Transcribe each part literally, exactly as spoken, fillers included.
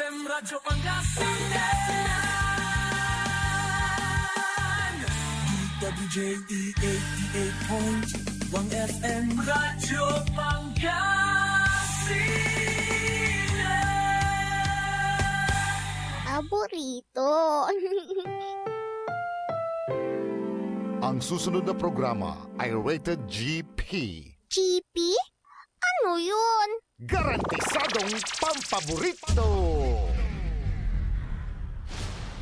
Radyo Pangasinan. D W J E eighty-eight point one F M Radyo Pangasinan. Paborito. Ang susunod na programa ay rated G P. G P? Ano yun? Garantisadong pampaborito!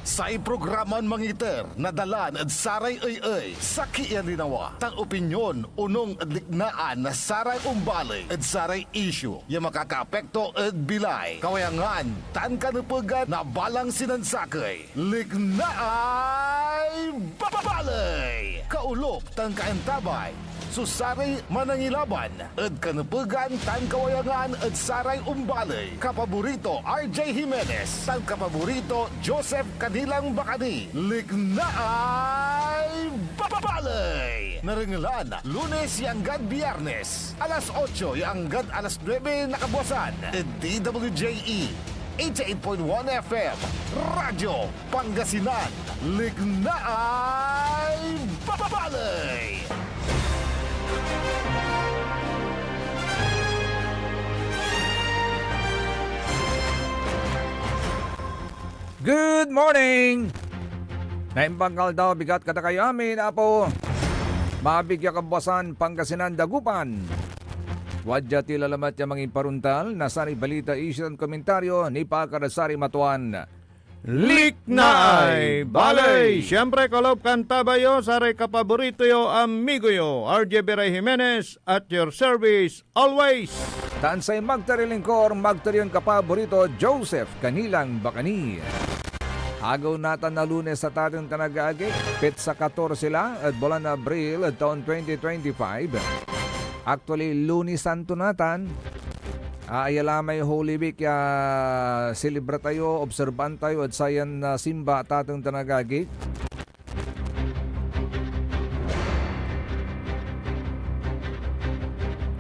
Say programan mangiter na dalan ed saray ey-ey, sakey ya linawa, tan opinyon onung ed liknaan na saray ombaley ed saray isyu ya makakaapekto ed bilay, kawayangan, tan kanepegan na balang sinansakey. Liknaay Baley! Kaolop tan kaantabay so saray manangilaban ed kanepegan tan kawayangan ed saray ombaley. Kapaborito, R J Jimenez, tan kapaborito, Joseph Kanilang Bacani. Liknaay Baley! Narengelan Lunes ya anggad Biyernes, alas otso ya anggad alas nuebe na kabuasan, ed D W J E eighty-eight point one F M, Radyo Pangasinan, Liknaay Baley. Good morning! Naimbang aldaw, bigat kadakayo amin, Apo. Mabig ya kabuasan, Pangasinan, Dagupan. Wadya tila lamet ya mangiparontal na saray balita, isyu, tan komentaryo nipaakar ed saray matuan Liknaay Baley. Siyempre, kalop kan tabayo, saray kapaborito yo, amigo yo, R J Biray Jimenez, at your service, always. Tan say magtari lingkor, magtari yon kapaborito, Joseph Kanilang Bacani. Agew natan na Lunes, sa taten tan agagi, petsa katorse la ed bulan Abril ed taon twenty twenty-five. Actually, Lunes Santo natan. Ah, aya la may Holy Week ya selebra tayo, obserban tayo ed sayan, ah, simba, taten tan agagi.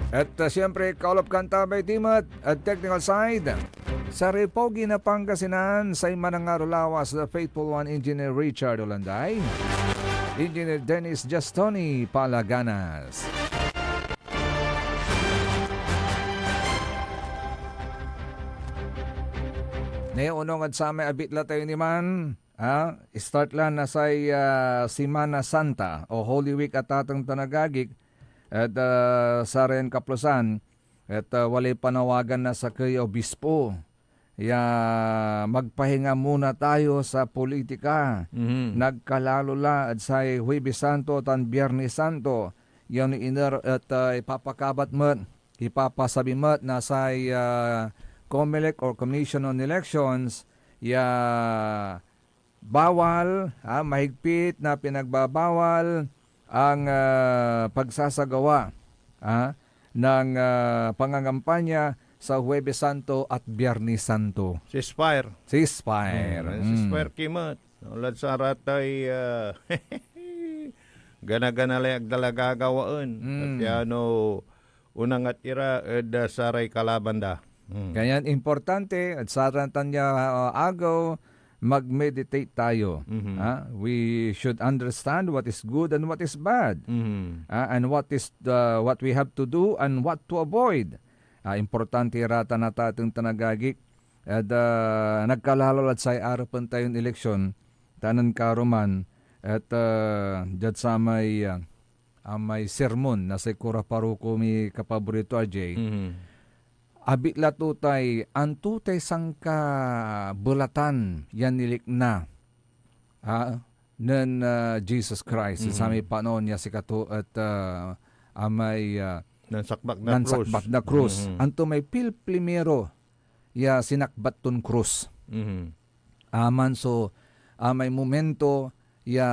At, ah, siyempre, kaolop kan tabay ti met ed technical side, saray pogi na Pangasinan, say manangaro lawas, the faithful one, Engineer Richard Olanday, Engineer Dennis Justoni Palaganas. Nayaonong ed samay abitla tayo ni man, ah, start la na say, ah, Semana Santa o Holy Week a taten tan agagik, et, ah, sarayan kaplosan, et, ah, walay panawagan na sakey ya obispo ya magpahinga muna tayo sa politika. Mhm. Nagkalalo la ed say Huwebes Santo tan Biernes Santo, ya iner et, ah, ipapakabat met, ipapasabi met na say, ah, Comelec or Commission on Elections ya bawal, ah, mahigpit na pinagbabawal ang, ah, pagsasagawa, ah, ng, ah, pangangampanya sa Huwebes Santo at Biernes Santo. Ceasefire. Ceasefire. Hmm, Mm. ceasefire ki met. Onlad saratay, ah, gana-gana lay agda la gagawaen. Mm. Piano onangat ira ed, ah, saray kalaban da. Mm. Kanyan importante, ed saratan ya, ah, agew, mag-meditate tayo. Mhm. Ah, we should understand what is good and what is bad. Mhm. Ah, and what is, uh, what we have to do and what to avoid. Ah, importante iratan a taten tan agagik. Et, ah, nagkalalo lad say arepen tayon eleksyon, ta nen karuman, et, ah, diad samay, ah, amay sermon na say kora paroko mi kapaborito a Jay, Mhm. abitla to tay anto tay sankabelatan ya nilikna, ah, nen, ah, Jesus Christ, Mhm. samay panaon ya sikato et, ah, amay, ah, Nansakbak na krus. nansakbak na krus. Mhm. Anto may pilplimiro ya sinakbat ton krus? Mhm. Aman so, ah, may momento ya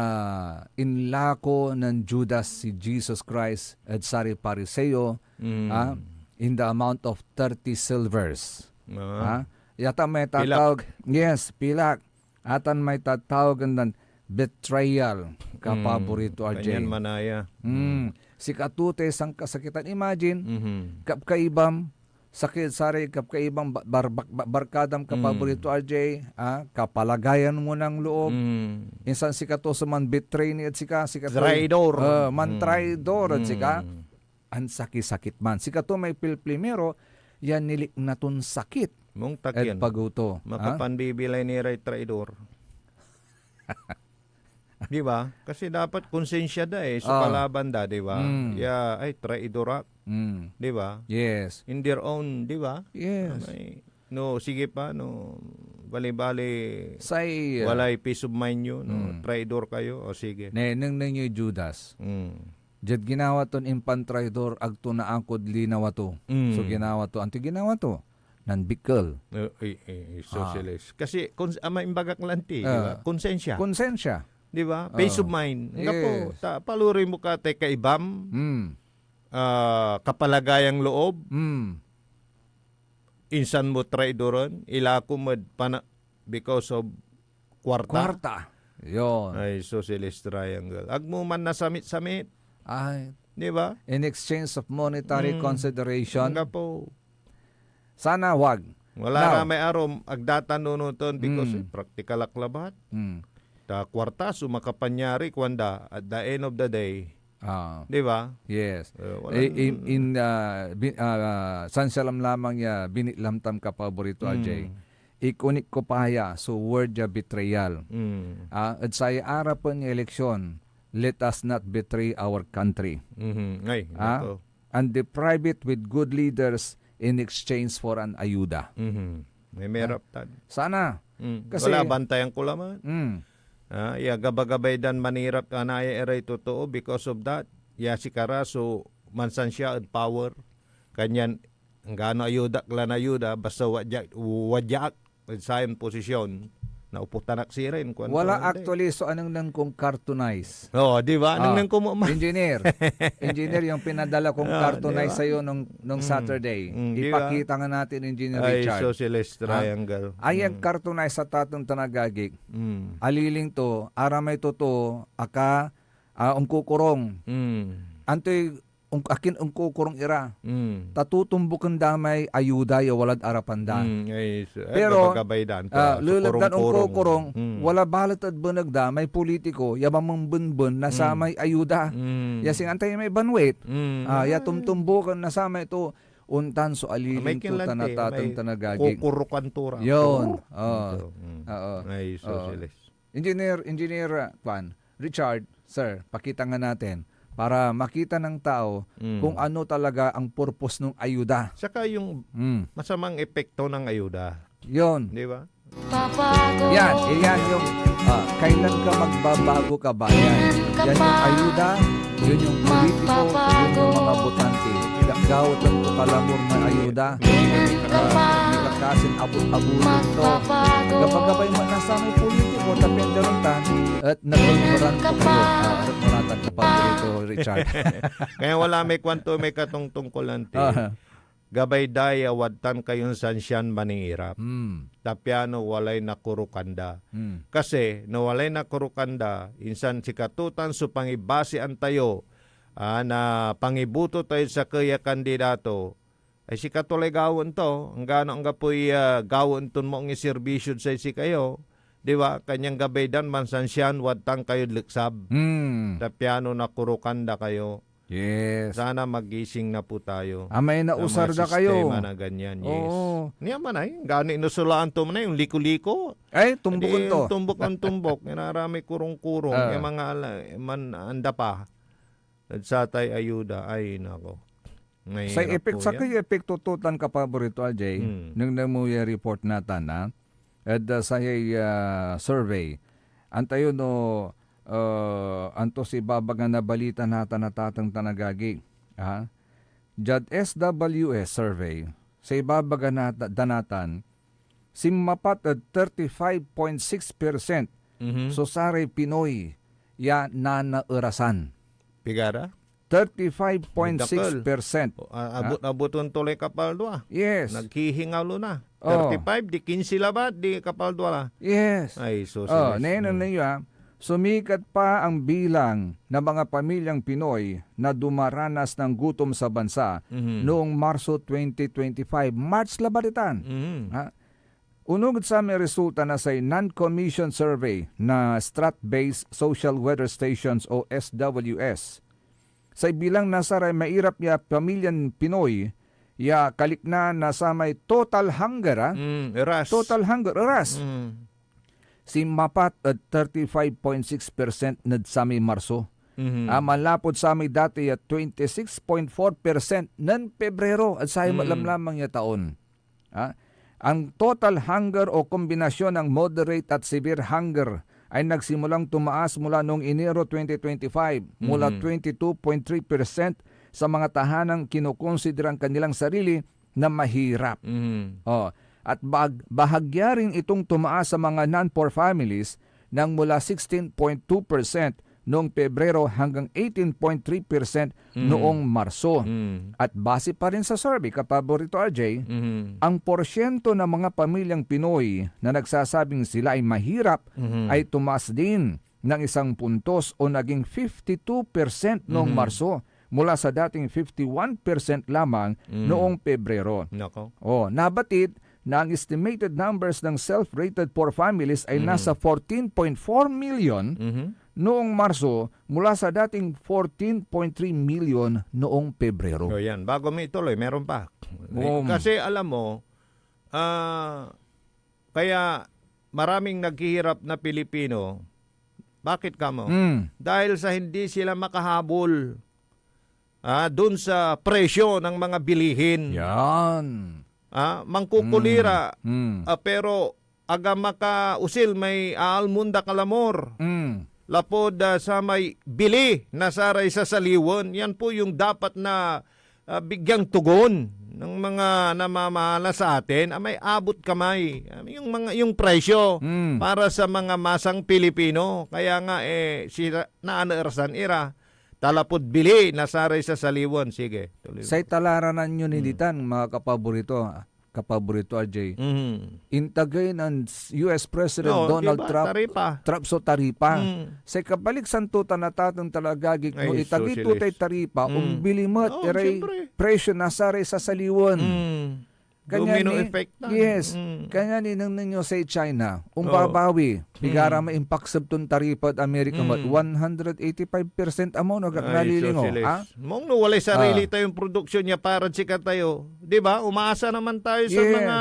inlako nen Judas si Jesus Christ ed saray Pariseo, Mm. ah, in the amount of thirty silvers. Ah. Ah, yata may Pilak. tatawag, yes, pilak. Atan may tatawag nen betrayal, kapaborito Mm. a Kanyan Jay. manaya. Mm. Sikato tay sankasakitan. Imagine, Mhm. kapkaibam, Sakey ed saray kap-, kaibang ba-, bar-, bak-, ba-, barkadam kapaborito, Mm. R J, ah, kapalagayan mo ng loob. Mm. Insan sikato so man-betray ni ed sika, sikato, Traidor. ah, man-traidor ed sika. Mm. Ansakisakit man. Sikato may pilplimiro, ya nilikna ton sakit Mong ed takin. paguto, ah? Makapanbibilay ni ray traidor. Di ba? Kasi dapat konsensya da eh, so Ah. kalaban da, di ba? Mm. Ya, ay, traidor ak. Mm. Di ba? Yes. In their own, di ba? Yes. May, no, sige pa, no, bali-bali, Say, uh, walay peace of mind nyo, no? Mm. Traidor kayo, o sige. Ne, nengneng yoy Judas. Mm. Diad ginawa ton impantraidor, agto naakod linawa to. Mm. So ginawa to, anto ginawa to? Nanbikel. Eh, eh, eh, Ah. socialist. Kasi, kung, ah, may imbagak lanti, di ba? Ah. Konsensya. Konsensya. Di ba? Peace Ah. of mind. Nga po, Yes. ta-, paluri mo ka tay kaibam, Mm. ah, kapalagayang loob, Mm. insan mo traidoren, ilako med pana-, because of kwarta. Kwarta. Yon. Ay, socialist triangle. Agmo man nasamit-samit. Ay. Di ba? In exchange of monetary Mm. consideration. Anggapo. Sana wag. Wala Now, ra may arum, agda tan nununoten because Mm. eh, praktikal ak labat. Mm. Ta kwarta so makapanyari, kuanda, at the end of the day. Ah. Di ba? Yes. Eh, wala Eh, in, nang in, ah, bi-, ah, sansialam lamang ya binitlam tam kapaborito, Mm. R J. Ikunik ko pa ya so word ya betrayal. Mm. Ah, ed say arapen ya eleksyon, let us not betray our country. Mhm. Ay, Ah? nako. And deprive it with good leaders in exchange for an ayuda. Mhm. May merap Ah. tan. Sana. Mm. Kasi Wala, bantayan ko laman. Mm. Ah, ya gabagabay dan manirap anaya iray totoo because of that. Ya sikara so mansansia ed power. Kanyan anggano ayuda ak lan ayuda, basta wadya, wadya ak ed sayan posisyon, nauputan ak sirin, kuanto Wala man day. actually so anengneng kong cartonize. Oo, di ba? Ah, Anengneng ko mo, ma- engineer. Engineer, yung pinadala kong Ah, cartonize di ba? sa'yo nung, nung Mm. Saturday. Mm, di ba? Ipakita nga natin, Engineer Ay, Richard. socialist Ha? triangle. Ay, ang Mm. cartonize sa tatang tanagagik. Mm. Aliling to, aramay totoo, aka, ah, ongkukurong. Mm. Antoy ong-, akin ongkukurong ira. Mm. Ta tutumbuken da may ayuda ya walad arapan da. Mm, ay, so, eh, Pero, gabagabay dan to, ah, ah, so leleg dan kurong-kurong. ongkukurong, Mm. wala balet ed beneg da may politiko ya mamembenben na Mm. samay ayuda. Mm. Ya singa antayo may banwit. Mm. Ah, ya Ah. tumtumbuken na samay to, ontan so May aliling to kinlanti, tan atateng may tan agagik. kukurukan to ra. Yon. Kuruk. Ah. Ito. Mm. Oo. Ay, Oo. socialist. Engineer, Engineer, ah, kwan, Richard, sir, pakita nga natin para makita ng tao Mm. kung ano talaga ang purpose ng ayuda. Saka yung Mm. masamang epekto ng ayuda. Yon. Di ba? Yan, yan yung, ah, kailan ka magbabago, kabayan. Yan yung ayuda, yun yung politiko, yun yung mga botante. Ga-, gawaten to kalamor na ayuda. Ah, hindi ka kasin abot-abotan to. Gabagabay mo na samay politiko, ta pindaron tan, et nagmamorando kayo. Ah, et moratan ka pa, Tito Richard. Kaya wala may kwanto, may katungtungkulan, ti. Ah. Gabay da ya wadtan kayon sansian manirap. Hmm. Ta piano walay nakurukan da. Hmm. Kasi no walay nakurukan da, insan sikato tan so pangibasian tayo, ah, na pangiboto tayod sakey a kandidato, ay sikato lay gawaen to, anggano anggapoy, ah, gawaen ton maong ya sirbisyo ed say sikayo, di ba? Kanyan gabay dan mansansian, wadtan kayod leksab. Hmm. Ta piano nakurukan da kayo. Yes. Sana magising na po tayo Amay na sa mga usar da kayo. sistema na ganyan. Yes. Oo. Niya man ay, gani inusulaan to man ay, yung liko-liko. Ay, tumbok Di, to. tumbok ang tumbok. Inaramay kurong-kurong. Ah. Yung mga ala-, man, anda pa. Nadsatay ayuda. Ay, nako. Say Mahirap epek-, po sakey yan. epekto to tan kapaborito, Ajay. Hmm. Nung namuya report natan, ha? Ed, ah, sayay, ah, survey. Antayo no, ah, anto si babaga na balita natan a tateng tan agagi, ha? Diad S W S survey, say babaga nata-, da natan, sinmapat ed thirty-five point six percent Mhm. so saray Pinoy ya nanaerasan. Pigara? Thirty-five point six percent. Dakel. O, a-, abot-aboten to lay kapaldua. Yes. Naghihingalo na. Oh. Thirty-five, di quince labat, di kapaldua la. Yes. Ay, sus, Oh, yes. nenen Mm. na yun, ah. Sumikat pa ang bilang na mga pamilyang Pinoy na dumaranas ng gutom sa bansa Mhm. noong Marso twenty twenty-five. March labat itan. Mhm. Ha? Onung ed samay resulta na say Non-Commission Survey na Strat-Based Social Weather Stations o S W S, say bilang na saray mairap ya pamilyan Pinoy ya kaliknaan na samay total hunger, ah. Mm, eras. Total hunger, eras. Mm. Sinmapat ed thirty-five point six percent ned samay Marso. Mhm. Ah, manlapud samay dati ya twenty-six point four percent nen Pebrero ed samay Mm. lamlamang ya taon. Ah, ang total hunger o kombinasyon ng moderate at severe hunger ay nagsimulang tumaas mula noong Enero twenty twenty-five, mula Mhm. twenty-two point three percent sa mga tahanang kinokonsiderang kanilang sarili na mahirap. Mhm. Oh, at bag-, bahagya rin itong tumaas sa mga non-poor families nang mula sixteen point two percent noong Pebrero hanggang eighteen point three percent Mm. noong Marso. Mm. At base pa rin sa survey, kapaborito, R J, Mm. ang porsyento ng mga pamilyang Pinoy na nagsasabing sila ay mahirap Mhm. ay tumaas din ng isang puntos o naging fifty-two percent noong Mhm. Marso, mula sa dating fifty-one percent lamang Mm. noong Pebrero. Nako. Oh, nabatid na ang estimated numbers ng self-rated poor families ay Mm. nasa fourteen point four million Mhm. noong Marso, mula sa dating fourteen point three million noong Pebrero. So, yan. Bago mo ituloy, meron pa. Oo. Kasi alam mo, ah, kaya maraming naghihirap na Pilipino. Bakit kamo? Mm. Dahil sa hindi sila makahabol, ah, dun sa presyo ng mga bilihin. Yan. Ah, mangkukulira, Mm. Mm. ah, pero aga makausil may aalmunda kalamor. Mm. Lapud, ah, samay bili na saray sasaliwen. Yan po yung dapat na, ah, bigyang tugon ng mga namamahala sa atin. Ah, may abot kamay. Ah, yung mga, yung presyo Mm. para sa mga masang Pilipino. Kaya nga, eh, sira, naanerasan ira. Talapud bili na saray sasaliwen. Sige, tuloy mo. Say talaranan yo ni Mm. ditan, mga kapaborito, ah, kapaborito, R J. Mm. Intagey nen U S President Oo, Donald diba? Trump, Taripa. Trump so taripa. Mm. Say kabaliksan to tan atateng talagagik no Ay, itagey to socialist. tay taripa, Mm. ombili met Oo, iray siyempre. presyo na saray sasaliwen. Mm. Kanya Domino ni-, effect na. Yes. Mm. Kanya ninengneng yo say China, Oo. ombabawi. Pigara Mm. may impakseb ton taripa ed Amerika met, Mm. one hundred eighty-five percent amo no agak Ay, nalilingo, sosiles. ah? Mong no walay sarili Ah. tayong produksyon ya parad sikatayo, di ba? Umaasa naman tayo sa Yes. mga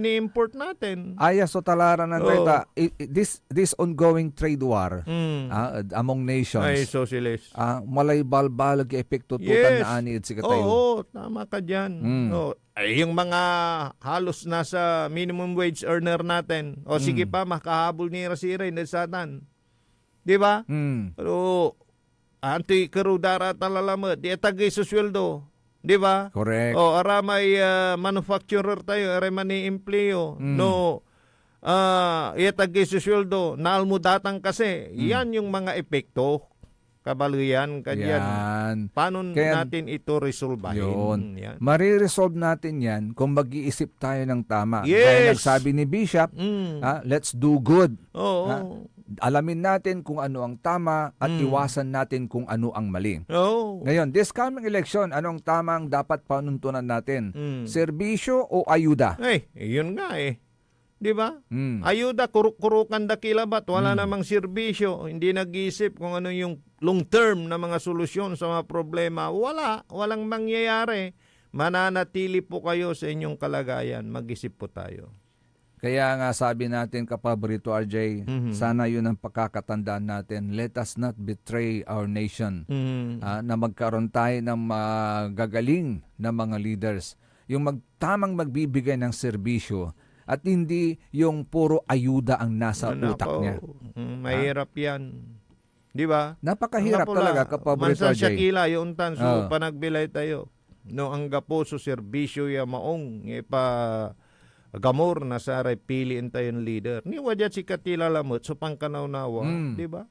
ini-import natin. Aya so talaranan tayo Oo. ta, i-, i-, this, this ongoing trade war, Mm. ah, ed among nations. Ay, sosiles. Ah, walay balbaleg ya epekto to tan Yes. naani ed sikatayo. Oo, tama ka diyan. Mm. Oo. Ay, yung mga halos nasa minimum wage earner natin. O, sige Mm. pa, makahabol ni ra sirin ed satan. Di ba? Mm. Pero, antoy kerew da ra ta lalamet, di atagey so sueldo. Di ba? Correct. O, aramay, ah, manufacturer tayo, aray maniimpleo. Mm. No, ah, iatagey so sueldo, naalmo datang kasi. Mm. Yan yung mga epekto. Kabaleyan ka diyan. Yan. Paano Kaya natin ito resolbahin? Yun. Yan. Mariresolve natin yan kung mag-iisip tayo ng tama. Yes. Gaya ng sabi ni Bishop, Mm. ah, let's do good. Oo. Ah, alamin natin kung ano ang tama at Mm. iwasan natin kung ano ang mali. Oo. Ngayon, this coming election, anong tamang dapat panuntunan natin? Mm. Serbisyo o ayuda? Ay, yun nga eh. Di ba? Mm. Ayuda, kuruk-kurukan da ki labat. Wala Mm. namang serbisyo. Hindi nag-iisip kung ano yung long term na mga solusyon sa mga problema. Wala. Walang mangyayari. Mananatili po kayo sa inyong kalagayan. Mag-isip po tayo. Kaya nga sabi natin, kapaborito R J, Mhm. sana yun ang pakakatandaan natin. Let us not betray our nation. Mhm. Ah, na magkaroon tayo ng magagaling na mga leaders. Yung mag-, tamang magbibigay ng serbisyo at hindi yung puro ayuda ang nasa Ay, utak nako. niya. Mm, Ah? mahirap yan. Di ba? Napakahirap Anggapo la, talaga, kapaborito mansan siya R J. kila, yung tan so Oo. panagbilay tayo. No, anggapo so serbisyo ya maong, ya ipagamor na saray piliin tayon leader. Ni wadia sikati lalamet so pankanawnawa, Mm. di ba?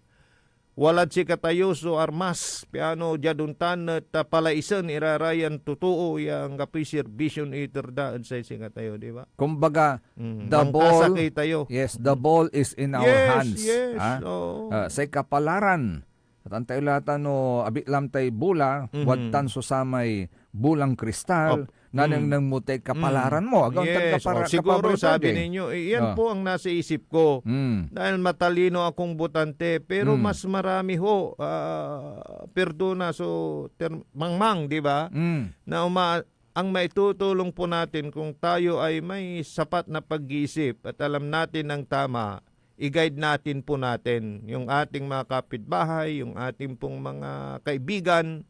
walad sikatayo so armas, piano diad ontan et, ah, palaisen ira ra yan totoo ya anggapoy serbisyon iter da ed say sikatayo, di ba? Kumbaga, Mm, the ball, mangkasakey tayo. Yes, the Mm. ball is in our Yes, hands, yes, ah. oo. Ah, say kapalaran, at antayo la tan no abitlam tay bola, Mhm. wadtan so samay bolang kristal, Op-, nanengneng mm. mo tay kapalaran Mm. mo. Agaw tan Yes, kapara-, oh, siguro kapaborito, sabi Jay. ninyo, eh, yan Ah. po ang nasa isip ko. Mm. Dahil matalino akong botante, pero Mm. mas marami ho, ah, perdona so ter-, mangmang, di ba? Mm. Na uma-, ang maitutulong po natin kung tayo ay may sapat na pag-iisip at alam natin ang tama, i-guide natin po natin yung ating mga kapitbahay, yung ating pong mga kaibigan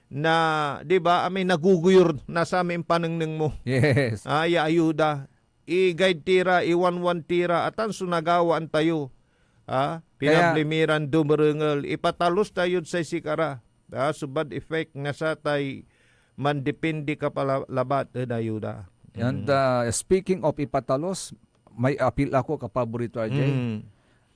na, di ba, amay naguguyor na samay impanengneng mo. Yes. Ah, ya ayuda. I-guide tira, iwanwan tira, atan so nagawaan tayo. Ah, Kaya pinabli mi ran dumerengel, ipatalus tayod say sikara. Ah, so bad effect na satay mandepende ka pa la-, labat ed ayuda. And, Mm. uh, speaking of ipatalos, may apil ako, kapaborito, R J. Mm.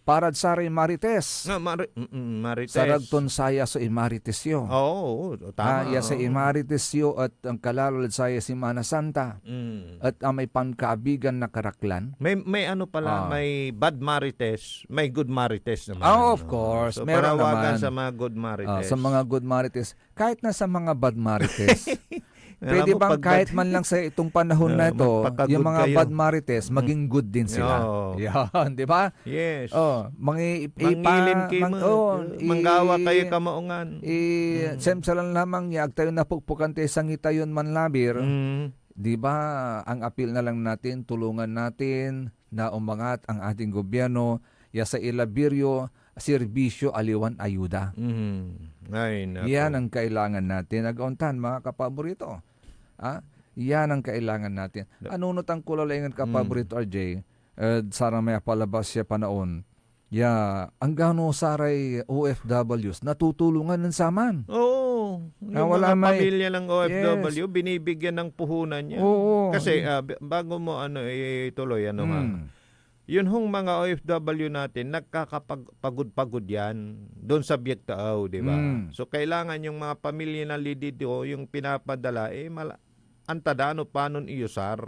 Parad saray marites. Nga, mari-, mm, mm, marites. Sarag ton saya so imarites yo. Oo, oo, tama, Ah, ya sa oo. imarites yo at ang kalalo lad saya Semana Santa. Mm. At, ah, may pankaabigan na karaklan. May, may ano pala, Ah. may bad marites, may good marites naman. Ah, of Oo. course. So, Meron panawagan naman. sa mga good Ah, marites. sa mga good marites. Kahit na sa mga bad marites. Alam Pwede mo, bang pag kahit bad man lang sa itong panahon na Ah, ito, magpakagod yung mga kayo. bad marites, Mm. maging good din sila. Oo. Yan, di ba? Yes. Oh, mangi-, ipa-, Mangilim kayo mang-, mo. oh, i-, Manggawa kayo kamaungan. i-, Mm. semsalan lamang ya, ag tayo napukpukan tayo sangitayon manlabir. Mm. Di ba, ang apil na lang natin, tulungan natin na umangat ang ating gobyerno, ya sa ilabir yo, serbisyo, aliwan ayuda. Mhm. Ay, naku. Yan ang kailangan natin. Agaw tan, mga kapaborito. Ah, yan ang kailangan natin. Na- Anunotan ko la laingen, Mm. kapaborito, R J, eh, saramay apalabas ya panaon. Ya, anggano saray O F Ws natutulungan nen saman. Oo. Ah, Yung wala mga may pamilya ng O F W, Yes. binibigyan ng puhunan niya. Oo. Kasi, ah, b-, bago mo, ano, ituloy, ano nga, Mm. Yun hong mga O F W natin, nagkakapag-, pagod-pagod yan doon sa Biagtaaw, di ba? Mm. So, kailangan yung mga pamilya na lidid o yung pinapadala, eh, mala-, antadano panon iyusar.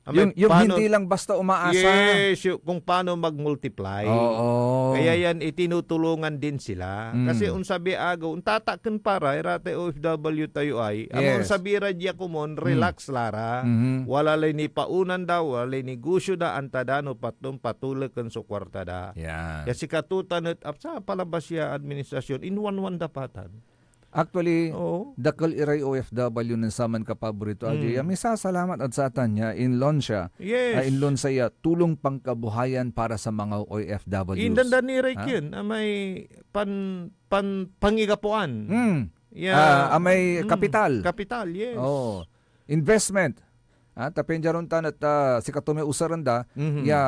Amay Yung, yung panon hindi lang basta umaasa. Yes, yung kung paano mag-multiply. Oo. Kaya yan, itinutulungan din sila. Mm. Kasi onsabi agew, ontataken para, iratay O F W tayo ay, amon Yes. sabi ra dia komon, Mm. relax la ra. Mhm. Wala lay nipaonan da, wala lay negosyo da, anta da no paton patoleken so kuarta da. Yan. Ya sikato tan et ap-, sa palabas ya administrasyon, inwanwan da patan. Actually, Oo. dakel iray O F W nen saman kapaborito, Aji. Mm. Ya misasalamat ed satan ya inlon siya, Yes. ah, inlon saya tulong pangkabuhayan para sa mga O F Ws. Indan da ni Ha? Rekin, amay pan-, pan-, pangigapuan. Mm. Ya, Ah, amay mm, kapital. Kapital, yes. Oo. Investment. Ah, ta pian diad ontan et, ah, sikato may usaren da, Mhm. ya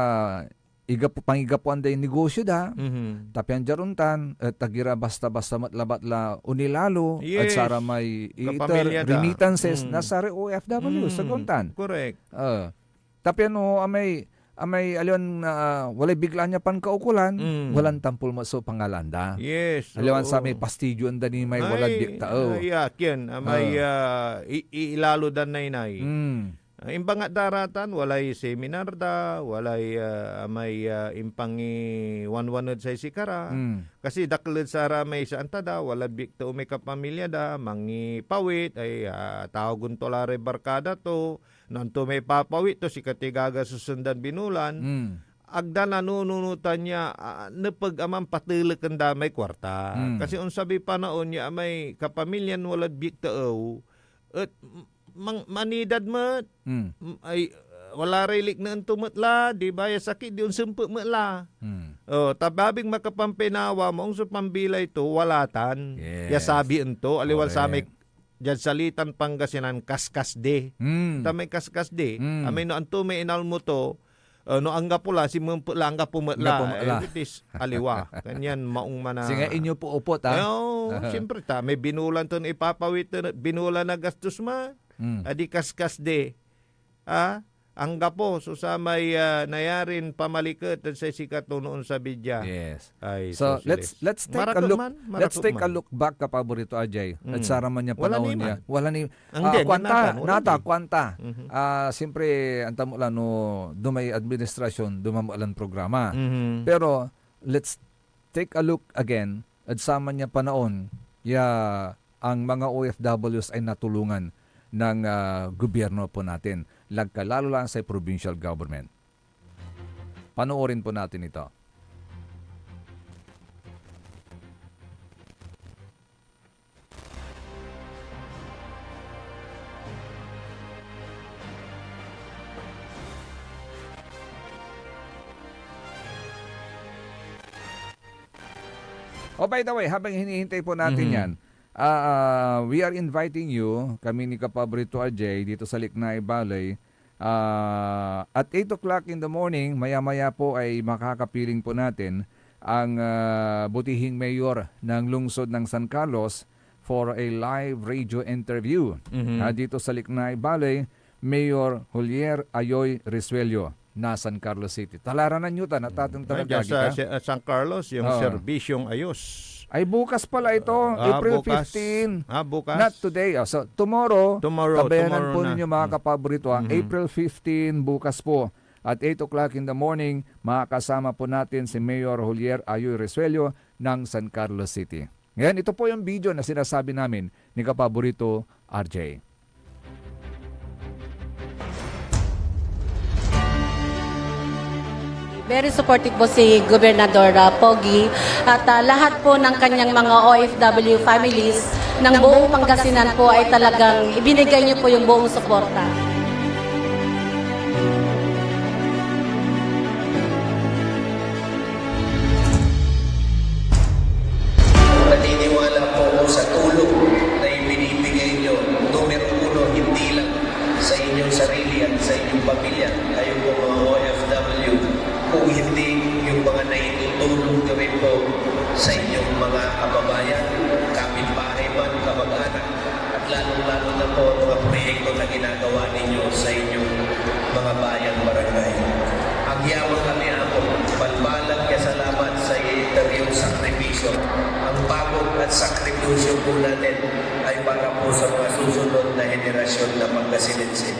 igap-, pangigapuan day negosyo da, Mhm. ta pian diad ontan, et ag ira basta-basta met labat la onilalo, et Yes. saramay iiter Kapamilya da. remittances Mm. na saray O F W, Mm. sa ontan. Correct. Ah. Ta pian no, amay, amay aliwan, ah, walay biglaan ya pankaukolan, Mm. walan tampol met so pangalaan da. Yes, Aliwan oo. samay pastidyoen da ni may walad Ay, biek tao. ay, akin, amay, Ah. ah, i-, iilalo dan naynay. Mm. Ah, imbangat da ratan, walay seminar da, walay, ah, amay, ah, impangiwanwan ed say sikara. Mm. Kasi dakel ed saramay saan ta da, walad biek tao may kapamilya da, mangipawit, ay, ah, tawagen to la ray barkada to, no anto may papawit to, sikatoy gagastosen dan binulan. Mm. Ag da nanununotan ya, ah, nepeg a manpateleken da may kuarta. Mm. Kasi onsabiy panaon ya amay kapamilyan walad biek tao, et mang-, manidad met. Mm. M-, ay, wala ray likneen to met la, di ba? Ya sakit, di onsempet met la. Mm. Oh, ta babig makapampinawa, maong so pambilay to, wala tan. Ya Yes. sabien to, aliwan Correct. samay diad salitan Pangasinan, kaskas di. Mm. Ta may kaskas di. Mm. Amay no anto may inalmo to, uh, no anggapo la, sinmempet la, anggapo met la. Anggapo met la. Eh, it is aliwa. Kanyan maong man a Singa inyo po upot, ah. Eh, oh, siyempre ta, may binulan ton ipapawit, eh, binulan na gastos man. Mm. Adi kaskas di. Ah? anggapo so samay, ah, nayarin pamaliket ed say sikato no onsabi dia. Yes. Ay, So, sus, let's, Iles. let's take a Marakep look, man, let's marakep take a man. look back, kapaborito Ajay, at Mm. saraman ya Wala panaon ni niya. man. Wala ni, Ang ah, di, kuanta, natan, wala nata, ni. kuanta. Mhm. Ah, siyempre, antam mo la no, dumay administrasyon, dumamo lan programa. Mhm. Pero, let's take a look again ed saman ya panaon ya ang mga O F Ws ay natulungan ng, ah, gobyerno po natin. Lagka lalo lang say provincial government. Panoorin po natin ito. Oh, by the way, habang hinihintay po natin Mhm. yan, ah, ah, we are inviting you, kami ni Kapaborito Ajay, dito sa Liknaay Baley. Ah, at eight o'clock in the morning, maya-maya po ay makakapiling po natin ang, ah, butihing mayor ng lungsod ng San Carlos for a live radio interview. Mhm. Ah, dito sa Liknaay Baley, Mayor Julier Ayoy Resuello na San Carlos City. Talaranan nyo ta, natateng Ay, talaga, dyan sa, ka? sa, San Carlos, yung Oo. serbisyong ayos. Ay, bukas pala ito, Ah, April bukas. fifteen. Ah, bukas. Not today. Oh, so, tomorrow, Tomorrow, tabayanan tomorrow po na. ninyo, mga Mm. kapaborito, ah. Mhm. April fifteen, bukas po. At eight o'clock in the morning, makakasama po natin si Mayor Julier Ayoy Resuello ng San Carlos City. Ngayon, ito po yung video na sinasabi namin ni Kapaborito R J. Very supportive po si Gobernador, ah, Pogi, at, ah, lahat po ng kanyang mga O F W families ng buong Pangasinan po ay talagang ibinigay niyo po yung buong suporta. Naniniwala po ako sa tulong na ibinibigay niyo, numero uno, hindi lang sa inyong sarili at sa inyong pamilya, kayo po mga O F W, kung hindi yung mga naitutulong niyo rin po sa inyong mga kababayan, kapitbahay man, kamag-anak, at lalong-lalo na po ang mga proyekto na ginagawa ninyo sa inyong mga bayan, barangay. Agyamang kami, Apo, balbaleg ya salamat sa iyong sakripisyo. Ang pagod at sakripisyo po natin ay para po sa mga susunod na henerasyon na Pangasinense.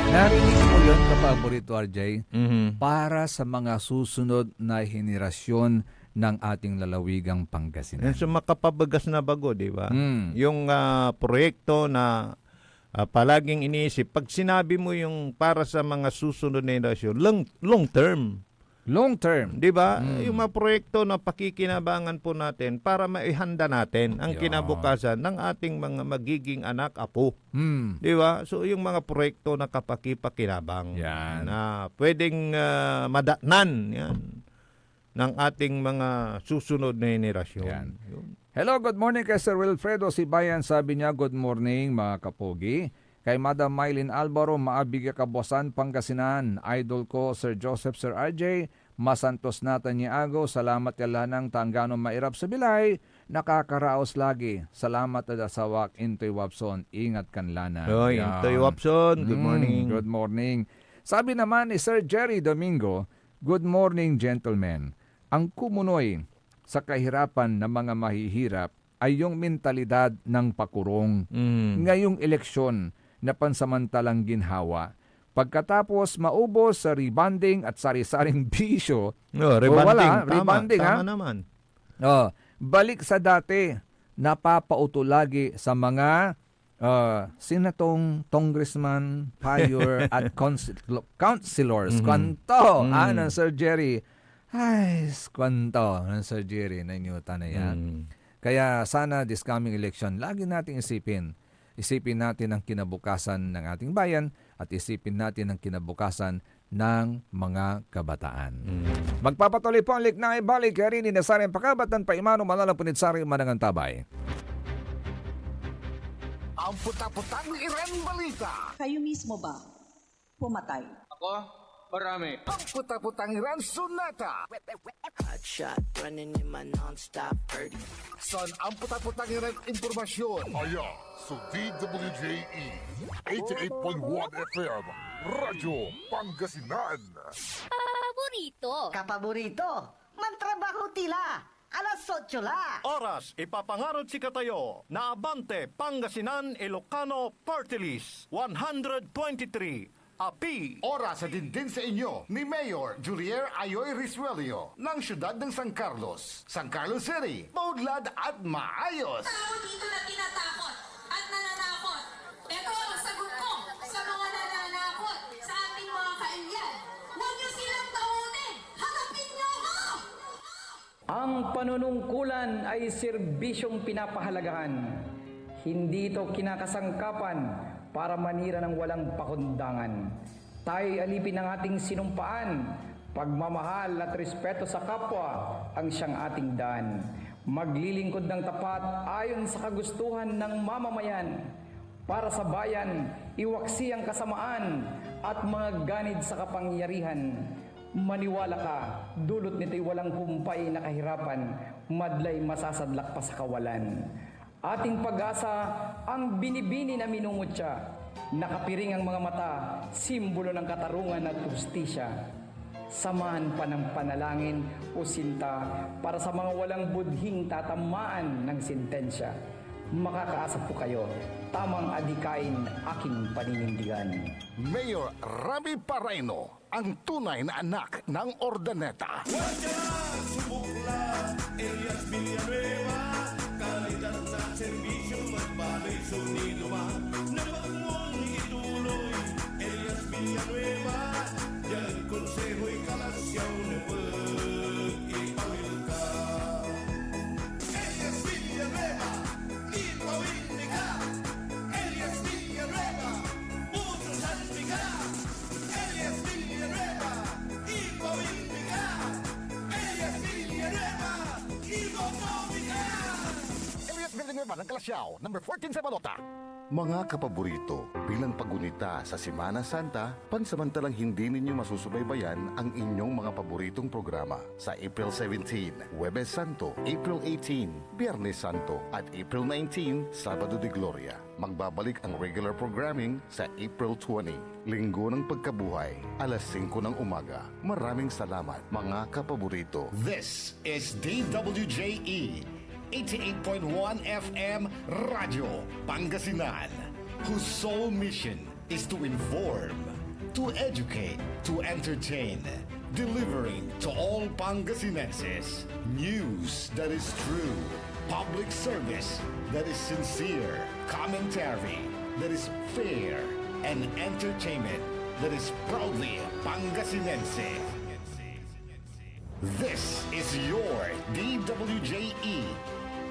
Narinig mo yun, kapaborito, R J? Mhm. Para sa mga susunod na henerasyon ng ating lalawigang Pangasinan. Yan sa makapabagas na bago, di ba? Mm. Yung, ah, proyekto na, ah, palaging iniisip, pag sinabi mo yung para sa mga susunod na henerasyon, long, long term. Long term. Di ba? Mm. Yung mga proyekto na pakikinabangan po natin para maihanda natin ang Yan. kinabukasan ng ating mga magiging anak, apo. Mm. Di ba? So, yung mga proyekto na kapakipakinabang Yan. na pwedeng, ah, madatnan, yan, ng ating mga susunod na henerasyon. Yan. Yun. Hello, good morning kay Sir Wilfredo Sibayan. Sabi niya, "Good morning, mga kapogi." Kay Madam Mylene Alvaro, maabig ya kabuasan, Pangasinan. Idol ko, Sir Joseph, Sir R J, masantos natan ya agew. Salamat ya lanang ta anggano mairap so bilay, nakakaraos lagi. Salamat ed asawak, Intoy Wapson. Ingat kan lana. Oy, Yan. Intoy Wapson, good Mm, morning. Good morning. Sabi naman ni Sir Jerry Domingo, "Good morning, gentlemen." Ang kumunoy sa kahirapan ng mga mahihirap ay yung mentalidad ng pakurong Mm. ngayong eleksyon na pansamantalang ginhawa. Pagkatapos maubos sa rebonding at sari-saring bisyo, No, o rebonding. wala, Tama, rebonding, tama ha? naman. Oh, balik sa dati, napapauto lagi sa mga, ah, sinatong congressman, mayor, at council-, councilors. Mhm. Kwanto, Mm. ah, ng Sir Jerry. Ay, s-, kwanto ng Sir Jerry, nainyutan na yan. Mm. Kaya sana this coming election, lagi nating isipin. Isipin natin ang kinabukasan ng ating bayan at isipin natin ang kinabukasan ng mga kabataan. Mm. Magpapatuloy po ang Liknaay Baley, kaya rin inasarang pakabatan pa imano, manalapon ed saray manangan tabay. Ang puta-putang Iran Balita. Kayo mismo ba pumatay? Ako? Marami. Ampetapetang iran sonata. Hot shot, running in my non-stop thirty. San ampetapetang iran impormasyon. Aya so D W J E, eighty-eight point one F M, Radyo Pangasinan. Paborito. Kapaborito, mantrabaho tila. Alas otso la. Oras, ipapangarod sikatayo na Abante Pangasinan Ilocano Party List, one hundred twenty-three, A P. Oras a dindin sa inyo ni Mayor Julier Ayoy Risuelio ng siyudad ng San Carlos, San Carlos City. Maudlad at maayos. Tao dito na tinatakot at nananakot. Ito ang sagot ko sa mga nananakot sa ating mga kailyan. Huwag niyo silang takutin. Harapin niyo ako! Ang panunungkulan ay serbisyong pinapahalagahan. Hindi ito kinakasangkapan para manira ng walang pakundangan. Tayo'y alipin ng ating sinumpaan, pagmamahal at respeto sa kapwa ang siyang ating daan. Maglilingkod ng tapat ayon sa kagustuhan ng mamamayan. Para sa bayan, iwaksi ang kasamaan at mangaganid sa kapangyarihan. Maniwala ka, dulot nito'y walang humpay na kahirapan, madlay masasadlak pa sa kawalan. Ating pag-asa ang binibini na minumutya. Nakapiring ang mga mata, simbolo ng katarungan at hustisya. Samahan pa ng panalangin o sinta para sa mga walang budhing tatamaan ng sentensya. Makakaasa po kayo, tamang adikain aking paninindigan. Mayor Rami Pareno, ang tunay na anak ng Ordaneta. Huwag ka subok la, Elias Villanueva. Kalidad na serbisyo, magbalay sonido pa. Dapat mong ituloy, Elias Villanueva. Diad konsehoy kalasyaw nepeg ipawil ka. Elias Villanueva, ipawil mi ka. Elias Villanueva, utusan mi ka. Elias Villanueva, ipawil mi ka. Elias Villanueva, iboto mi ka. Elias Villanueva ng Calasiao, number fourteen sa balota. Mga kapaborito, bilang pagunita sa Semana Santa, pansamantalang hindi ninyo masusubaybayan ang inyong mga paboritong programa sa April seventeen, Huwebes Santo, April eighteen, Biyernes Santo, at April nineteen, Sabado de Gloria. Magbabalik ang regular programming sa April twenty, Linggo ng Pagkabuhay, alas singko ng umaga. Maraming salamat, mga kapaborito. This is D W J E, eighty-eight point one F M Radyo Pangasinan, whose sole mission is to inform, to educate, to entertain, delivering to all Pangasinenses news that is true, public service that is sincere, commentary that is fair, and entertainment that is proudly Pangasinense. This is your D W J E,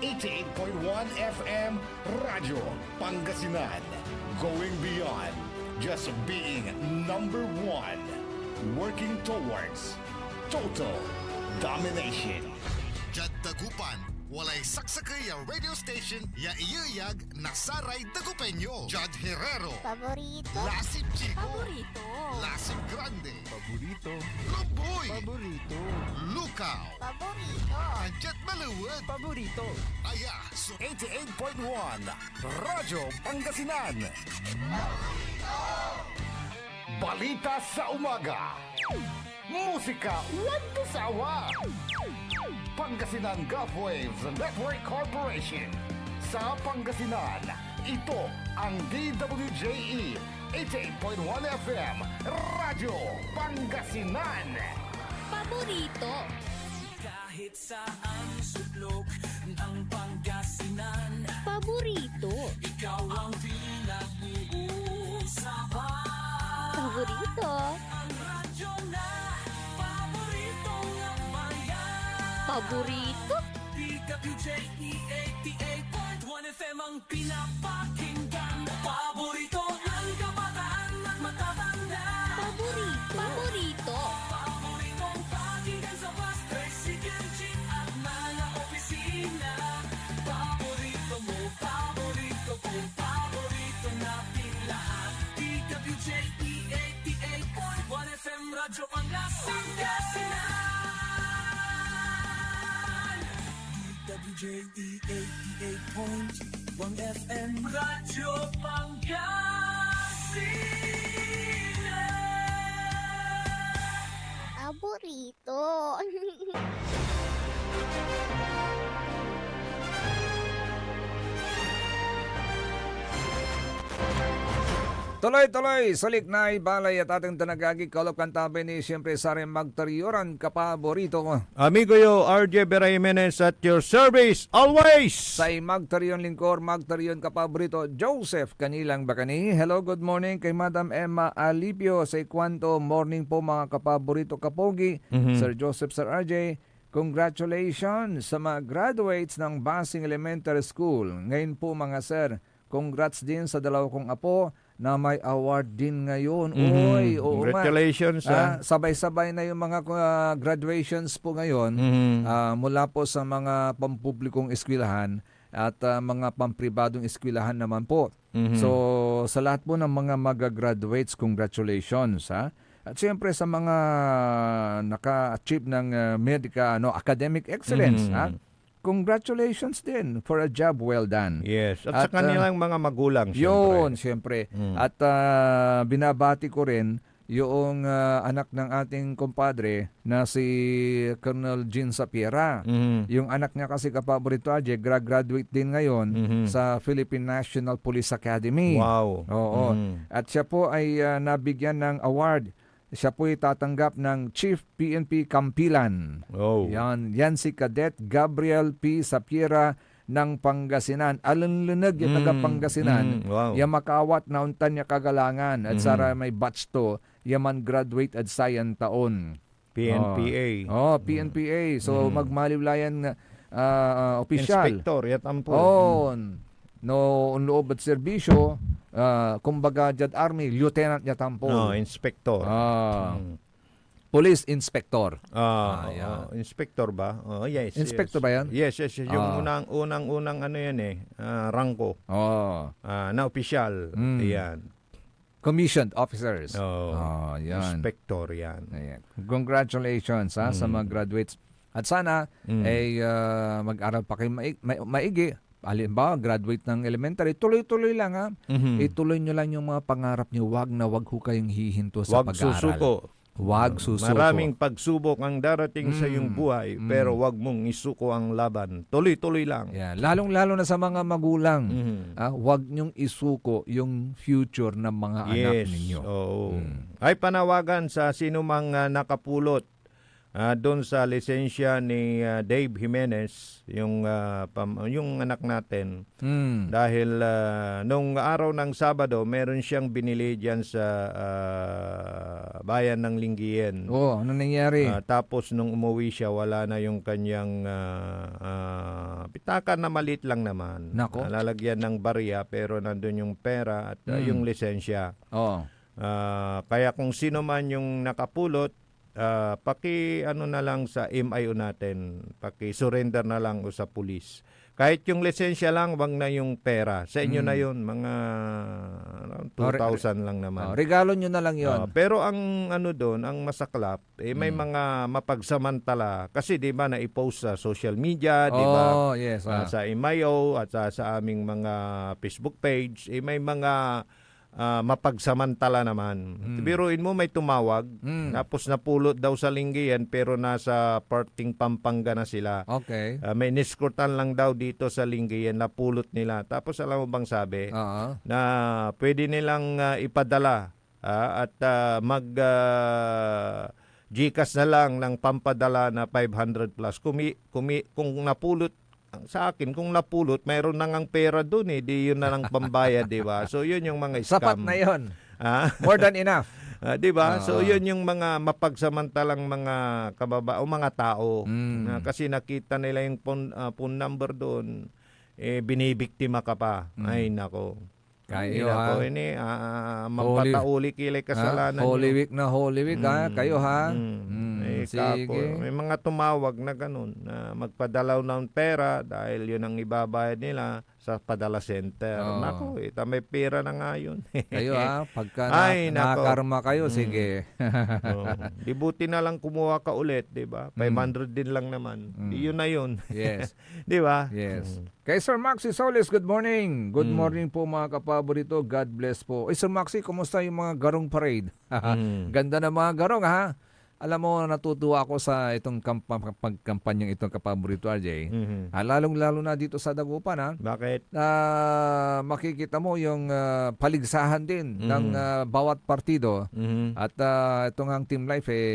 eighty-eight point one F M Radyo Pangasinan. Going beyond just being number one. Working towards total domination. Diad Dagupan, walay saksakey a radio station ya iyeyag na saray Dagupeño. Jad Herrero. Paborito. Lasip Chico. Paborito. Lasip Grande. Paborito. Lumboy. Paborito. Lukaw. Paborito. Andiat Maliwet. Paborito. Aya so eighty-eight point one Radyo Pangasinan. Balita sa umaga. Musika walang sawa. Pangasinan Gulf Waves Network Corporation. Sa Pangasinan, ito ang D W J E eighty-eight point one F M, Radyo Pangasinan. Paborito. Kahit saan sulok ng Pangasinan. Paborito. Ikaw ang pinag-uusapan. Paborito. Ang radyo na paboritong bayan. Paborito. D W J E eighty-eight point one F M ang pinapakinggan. Paborito ng kabataan at matatanda. Paborito. Paborito. Paboritong pakinggan sa bus, tricycle, jeep at mga opisina. Paborito mo, paborito ko, paborito natin lahat. D W J E eighty-eight point one F M Radyo Pangasinan. D W J E eighty-eight point one F M. Radyo Pangasinan. Paborito. Tuloy-tuloy so liknay balay at ating tanagagi, kalop kan tabay ni, siyempre, saray magtaryoran kapaborito ko. Amigo yo, R J Vera Jimenez at your service, always! Say magtaryon lingkor, magtaryon kapaborito, Joseph Canilang Bacani. Hello, good morning kay Madam Emma Alipio. Say kuanto, morning po, mga kapaborito, kapogi, Mhm. Sir Joseph, Sir R J. Congratulations sa mga graduates ng Basing Elementary School. Ngayon po, mga sir, congrats din sa dalawa kong apo na may award din ngayon. Mhm. Oy, oo nga. Congratulations, ah, ah. Sabay-sabay na yung mga, ah, graduations po ngayon, Mhm. ah, mula po sa mga pampublikong eskwelahan at, ah, mga pampribadong eskwelahan naman po. Mhm. So, sa lahat po ng mga maga-graduates, congratulations, ha? At siyempre sa mga naka-achieve ng, ah, medica-, ano, academic excellence, Mhm. ha? Congratulations din for a job well done. Yes, at sa At, ah, kanilang mga magulang, yun, siyempre. siyempre. Mm. At, ah, binabati ko rin yung, ah, anak ng ating kumpadre na si Colonel Jean Sapiera. Mhm. Yung anak niya kasi, kapaborito, Ajay, gra-graduate din ngayon Mhm. sa Philippine National Police Academy. Wow. Oo. Mhm. At siya po ay, ah, nabigyan ng award. Siya po'y tatanggap ng Chief P N P Kampilan. Oh. Yan, yan si Cadet Gabriel P. Sapiera ng Pangasinan. Alenleneg ya taga Mm, Pangasinan, mm, wow. ya makaawat na ontan ya kagalangan ed Mhm. saramay batch to, ya man-graduate ed sayan taon. P N P A. Oh. Oh, Mm. P N P A. So, Mm. magmaliw la yan, ah, ah, opisyal. Inspector, ya tampol. Oh, Mm. no onloob ed serbisyo, ah, kumbaga diad army, lieutenant ya tampol. Oh, inspector. Ah. Mm. Police inspector. Ah, Ah, oo. yeah. Inspector ba? Oh, yes, Inspector yes. ba yan? Yes, yes, yes. Yung Ah. unang, unang, unang ano yan eh, ah, rangko. Oh. Ah, na opisyal. Mm. Ayan. Commissioned officers. Oo. Ah, yan. Inspector yan. Ayan. Congratulations, ha, sa Mm. mga graduates. At sana, Mm. eh, ah, mag-aral pa kayo mai-, mai-, maigi. Halimbawa, graduate ng elementary, tuloy-tuloy lang, ha. Mhm. Ituloy nyo lang yung mga pangarap nyo. Wag na wag ho kayong hihinto sa Wag pag-aaral. susuko. Wag Mm. susuko. Maraming pagsubok ang darating sa iyong Mm. buhay, Mm. pero wag mong isuko ang laban. Tuloy-tuloy lang. Yeah, lalong-lalo na sa mga magulang. Mhm. Ah, wag nyong isuko yung future ng mga anak Yes, ninyo. oo. Mm. Ay panawagan sa sinumang, ah, nakapulot, ah, doon sa lisensya ni, ah, Dave Jimenez, yung, ah, pam-, yung anak natin. Mm. Dahil, ah, nung araw ng Sabado, meron siyang binili diyan sa, ah, bayan ng Lingayen. Oo, ano nangyari? Ah, tapos nung umuwi siya, wala na yung kanyang, ah, ah, pitaka na maliit lang naman. Nako. Ah, lalagyan ng barya, pero nandun yung pera at, ah, Mm. yung lisensya. Oo. Ah, kaya kung sino man yung nakapulot, ah, paki-ano na lang sa M I O natin, paki-surrender na lang o sa pulis. Kahit yung lisensya lang, wag na yung pera. Sa inyo na Mm. yun, mga around Oh, re-, two thousand lang naman. Oh, regalo nyo na lang yun. Ah, pero ang ano doon, ang masaklap, eh, may Mm. mga mapagsamantala. Kasi di ba, na-post sa social media, di ba? Oh, yes, Ah, ah. sa M I O at sa, sa aming mga Facebook page, eh, may mga, ah, mapagsamantala naman. Mm. Biruin mo, may tumawag, Mm. tapos napulot daw sa Lingayen, pero nasa parting Pampanga na sila. Okay. Ah, may ineskortan lang daw dito sa Lingayen, napulot nila. Tapos alam mo bang sabi? Oo. Na pwede nilang, ah, ipadala, ah, at, ah, mag, ah, GCash na lang ng pampadala na five hundred plus. Kumi-, kumi-, kung napulot, ang sa akin, kung napulot, mayroon na ngang pera doon eh, di yun na lang pambayad, di ba? So, yun yung mga Sapat scam. na yun. Ah? More than enough. Ah, di ba? So, Oo. yun yung mga mapagsamantalang mga kababa-, o mga tao. Mm. Na kasi nakita nila yung phone, ah, phone number doon, eh, binibiktima ka pa. Mm. Ay, nako. Kayo, Ay, nako, ha? ini, ah, Holy, mampatauli kilay ha? kasalanan Holy nyo. Week na Holy Week, ha? Mm, Kayo, ha? mm. Mm. Eh, Mm, sige. Kapo, may mga tumawag na ganun, na magpadala ng pera dahil yun ang ibabayad nila sa padala center. Oo. Naku, eh, ta may pera na nga yun. Kayo, ah, pagka na-, Ay, nako. nakakarma kayo, Mm. sige. Oo. Di buti na lang kumuha ka ulit, di ba? Mm. Five hundred din lang naman. Mm. Di yun na yun. Yes. Di ba? Yes. Mm. Kay Sir Maxi Solis, good morning. Good Mm. morning po, mga kapaborito. God bless po. Uy, Sir Maxi, kumusta yung mga garong parade? Mm. Ganda ng mga garong, ha? Alam mo, natutuwa ako sa itong kampa-, pagkampanyang itong kapaborito, R J. Mhm. Ah, lalong-lalo na dito sa Dagupan, ha? Bakit? Ah, makikita mo yung, ah, paligsahan din ng, Mhm. ah, bawat partido. Mhm. At, ah, itong ang Team Life, eh,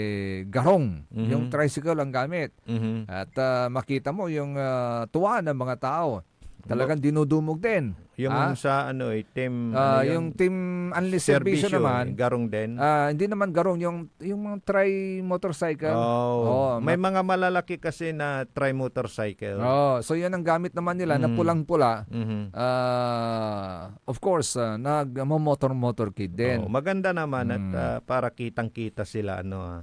garong. Mhm. Yung tricycle ang gamit. Mhm. At, ah, makita mo yung, ah, tuwa ng mga tao. Talagang dinudumog din. Yung Ah? sa ano, eh, team, Ah, ano yun? yung team Unli Serbisyo Serbisyo, naman, eh, garong din? ah, hindi naman garong, yung, yung mga tri-motorcycle. Oh, Oo, may ma- mga malalaki kasi na tri-motorcycle. Oh, so yun ang gamit naman nila na Mm. pulang-pula. Mhm. Ah, of course, ah, nagmo-motor-motorcade din. Oh, maganda naman at, Mm. ah, para kitang-kita sila, ano, ah.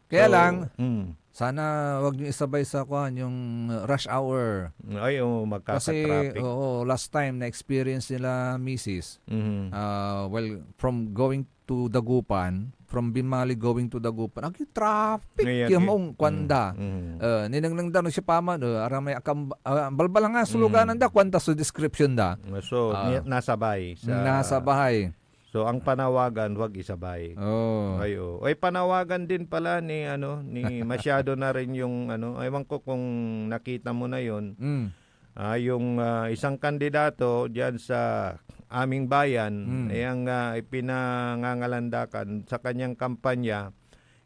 Kaya So, lang, mm. sana wag niyo isabay sa kuwan, yung rush hour. Ay, oo, Kasi, magkaka-traffic. oo, last time na-experience nila misis, Mhm. ah, well, from going to Dagupan, from Binmali going to Dagupan, ang traffic, Ngayon, yung eh, maong kwanda. mm, mm. Ah, ninengneng da no siya pa man, ah, aramay akam-, ah, balbala nga slogan Mm. da, kwanda so description da. So, Ah. ni-, nasabay sa Nasabay. So, ang panawagan, wag isabay. Oh. Ay, oh. Ay, panawagan din pala ni, ano, ni masyado na rin yung, ano, ewan ko kung nakita mo na yun. Mm. Ah, yung, ah, isang kandidato diyan sa aming bayan, Mm. eh, ang, ah, ipinangangalandakan sa kanyang kampanya,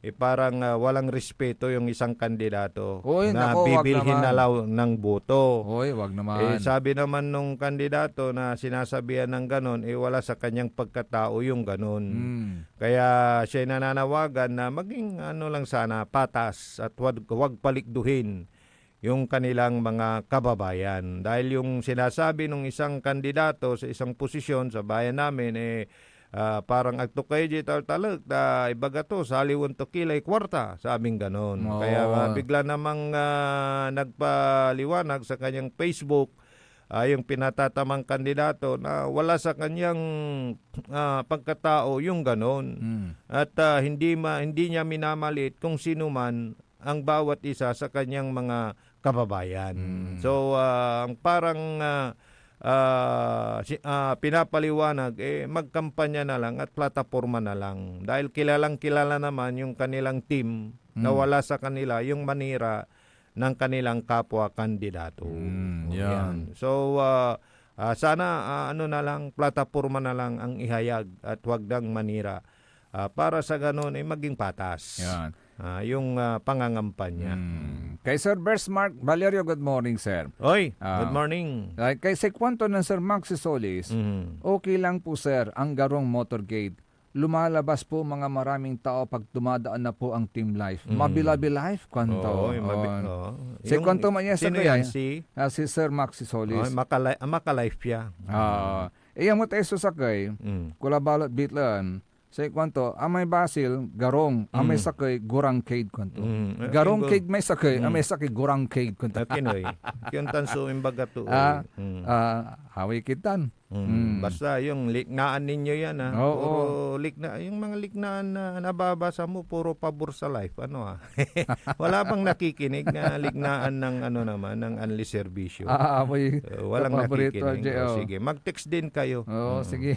eh, parang, ah, walang respeto yung isang kandidato Uy, na nako, wag bibilhin na naman. law ng boto. Uy, wag naman. Eh, sabi naman nung kandidato na sinasabihan ng ganon, eh, wala sa kanyang pagkatao yung ganon. Mm. Kaya siya'y nananawagan na maging ano lang sana, patas at wag, wag palikduhin yung kanilang mga kababayan. Dahil yung sinasabi nung isang kandidato sa isang posisyon sa bayan namin, eh, ah, parang agto kayo di taltalek, ta ibaga to, saliwen to ki lay kuwarta, sabing ganon. Oo. Kaya nga, bigla namang, ah, nagpaliwanag sa kanyang Facebook, ah, yung pinatatamang kandidato na wala sa kanyang, ah, pagkatao yung ganon. Mm. At, ah, hindi ma-, hindi niya minamaliit kung sino man ang bawat isa sa kanyang mga kababayan. Mm. So, ah, ang parang, ah, ah, si-, ah, pinapaliwanag, eh, magkampanya na lang at plataporma na lang. Dahil kilalang-kilala naman yung kanilang team na Mm. wala sa kanila yung manira ng kanilang kapwa kandidato. Mm, Oh, yan. yan. So, ah, ah, sana, ah, ano na lang, plataporma na lang ang ihayag at wag nang manira. Ah, para sa ganun, eh, maging patas. Yan. Ah, yung, ah, pangangampanya. Mm. Kay Sir Bers Mark Valerio, good morning, sir. Oy, Ah. good morning. Ay, kay sa kwento ng Sir Maxi Solis, Mhm. okay lang po, sir, ang garong motorcade. Lumalabas po mga maraming tao pag dumadaan na po ang Team Life. Mm. Mabilabi Life, kwanto. Oo, yung mabi-, Oo. oo. Sa Yung, kwanto man yan sa sino kaya? yan? Si? Ah, si Sir Maxi Solis. Oh, makala-, ah, makalife siya. Ah, Mm. iya mo tayo sa sakay, Mm. kula balot bitlan. Sa kwanto, amay basil, garong, amay Mm. sakay, gurangcade, kwanto. Mm. Eh, Garong yung go- cade may sakay, Mm. amay sakay, gurangcade, kwanto. Akin, oy. Yung tanso, yung baga to, Ah, oy. Mm. ah, away kitan. Mm. Mm. Basta yung liknaan ninyo yan, ah. Oo. Puro likna-, yung mga liknaan na nababasa mo, puro pabor sa life. Ano, ah? Wala bang nakikinig na liknaan ng, ano naman, ng Unli Serbisyo? Ah, may Eh, walang kapaborito, nakikinig. J O. O, sige. Mag-text din kayo. Oo, Mm. sige.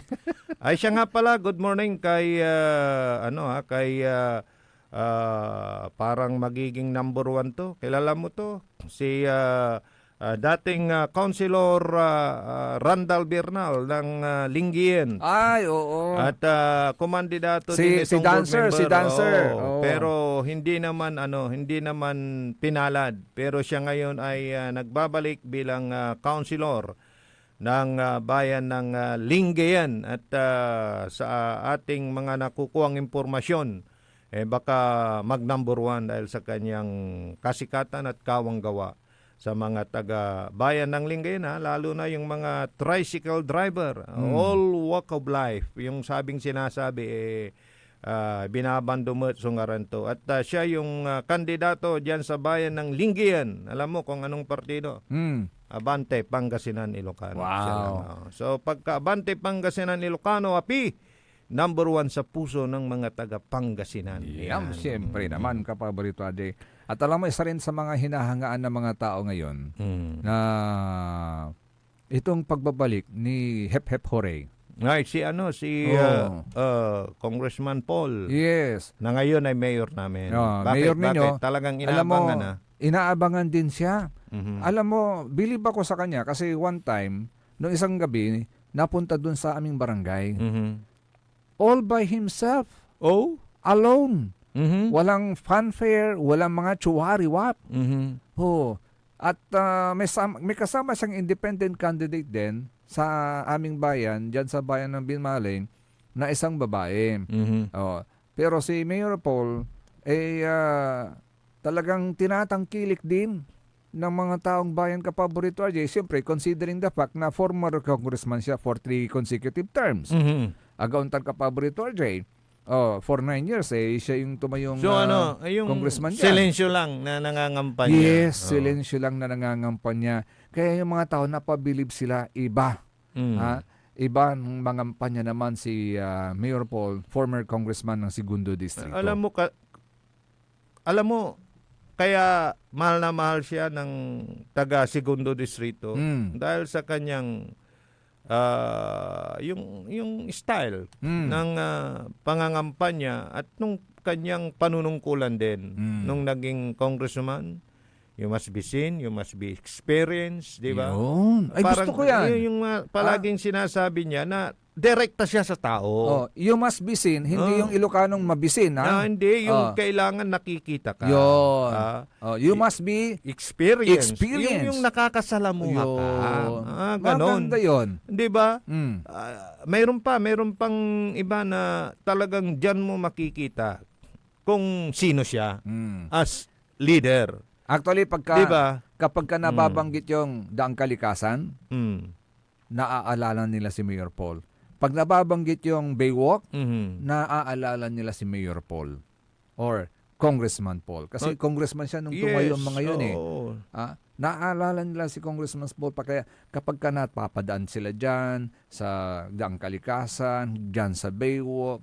Ay, siya nga pala, good morning kay, ah, ano, ah, kay, ah, ah, parang magiging number one to. Kilala mo to? Si, ah, ah, dating, ah, Councilor, ah, ah, Randall Bernal ng, ah, Lingayen. Ay, oo. At, ah, kumandidato Si, din si itong board Dancer, si member. Dancer. Oo, Oo. pero hindi naman, ano, hindi naman pinalad. Pero siya ngayon ay, ah, nagbabalik bilang, ah, councilor ng, ah, bayan ng, ah, Lingayen. At, ah, sa ating mga nakukuhang impormasyon, eh, baka mag number one dahil sa kanyang kasikatan at kawang gawa sa mga taga bayan ng Lingayen, ha, lalo na yung mga tricycle driver, Mm. all walk of life, yung sabing sinasabi, eh, Ah, binabando met so ngaran to. At, ah, siya yung, ah, kandidato diyan sa bayan ng Lingayen. Alam mo kung anong partido? Hmm. Abante, Pangasinan, Ilocano. Siya lang, Wow. oh. So, pagka Abante, Pangasinan, Ilocano, api, number one sa puso ng mga taga Pangasinan. Yan, Yan. siyempre Mm. naman, kapaborito, Ade. At alam mo, isa rin sa mga hinahangaan ng mga tao ngayon Mm. na itong pagbabalik ni Hep Hep Hooray. Ay, si ano, si, Oo. ah, ah, Congressman Paul. Yes. Na ngayon ay mayor namin. Ah, Bakit? mayor ninyo, Bakit? Talagang alam mo, inaabangan, ah. inaabangan din siya. Mhm. Alam mo, bilib ako sa kanya kasi one time, nung isang gabi, napunta dun sa aming barangay. Mhm. All by himself. Oh? Alone. Mhm. Walang fanfare, walang mga chuwariwap. Mhm. Oh. At, ah, may sam-, may kasama siyang independent candidate din sa aming bayan, diyan sa bayan ng Binmalay, na isang babae. Mhm. Oh. Pero si Mayor Paul, eh, ah, talagang tinatangkilik din ng mga taong bayan, kapaborito, R J. Siyempre, considering the fact na former congressman siya for three consecutive terms. Mhm. Agaon tan, kapaborito, R J. Oh, for nine years, eh, siya yung tumayong, So, ah, ano, yung congressman dyan. silensyo lang na nangangampanya. Yes, Oh. silensyo lang na nangangampanya. Kaya yung mga tao, napabilib sila, iba. Mm. Ha? Iba nung mangampanya naman si, ah, Mayor Paul, former congressman ng Segundo Distrito. Alam mo ka, alam mo, kaya mahal na mahal siya ng taga Segundo Distrito Mm. dahil sa kanyang, ah, yung, yung style Mm. ng, ah, pangangampanya at nung kanyang panunungkulan din Mm. nung naging congressman. You must be seen, you must be experienced, di ba? Yun. Ay, gusto Parang ko yan. yun yung, ah, palaging Ah. sinasabi niya na direkta siya sa tao. Oh, you must be seen, hindi Oh. yung Ilocanong mabisin, ha? Ah, hindi, yung Oh. kailangan nakikita ka. Yun. Ah, Oh, you i-, must be experience. Experience. Yung, yung nakakasalamuha ka. Yun. Ah, ganon. Maganda yun. Di ba? Mm. Ah, mayroon pa, mayroon pang iba na talagang diyan mo makikita kung sino siya Mm. as leader. Actually, pagka, Di ba? kapag ka Mm. nababanggit yung Daang Kalikasan, Mm. naaalala nila si Mayor Paul. Pag nababanggit yung Baywalk, Mhm. naaalala nila si Mayor Paul or Congressman Paul. Kasi Oh, congressman siya nung tumayo yes, ang mga yun eh. oo. Ah, naaalala nila si Congressman Paul pa kaya kapag ka napapadaan sila dyan sa Daang Kalikasan, dyan sa Baywalk,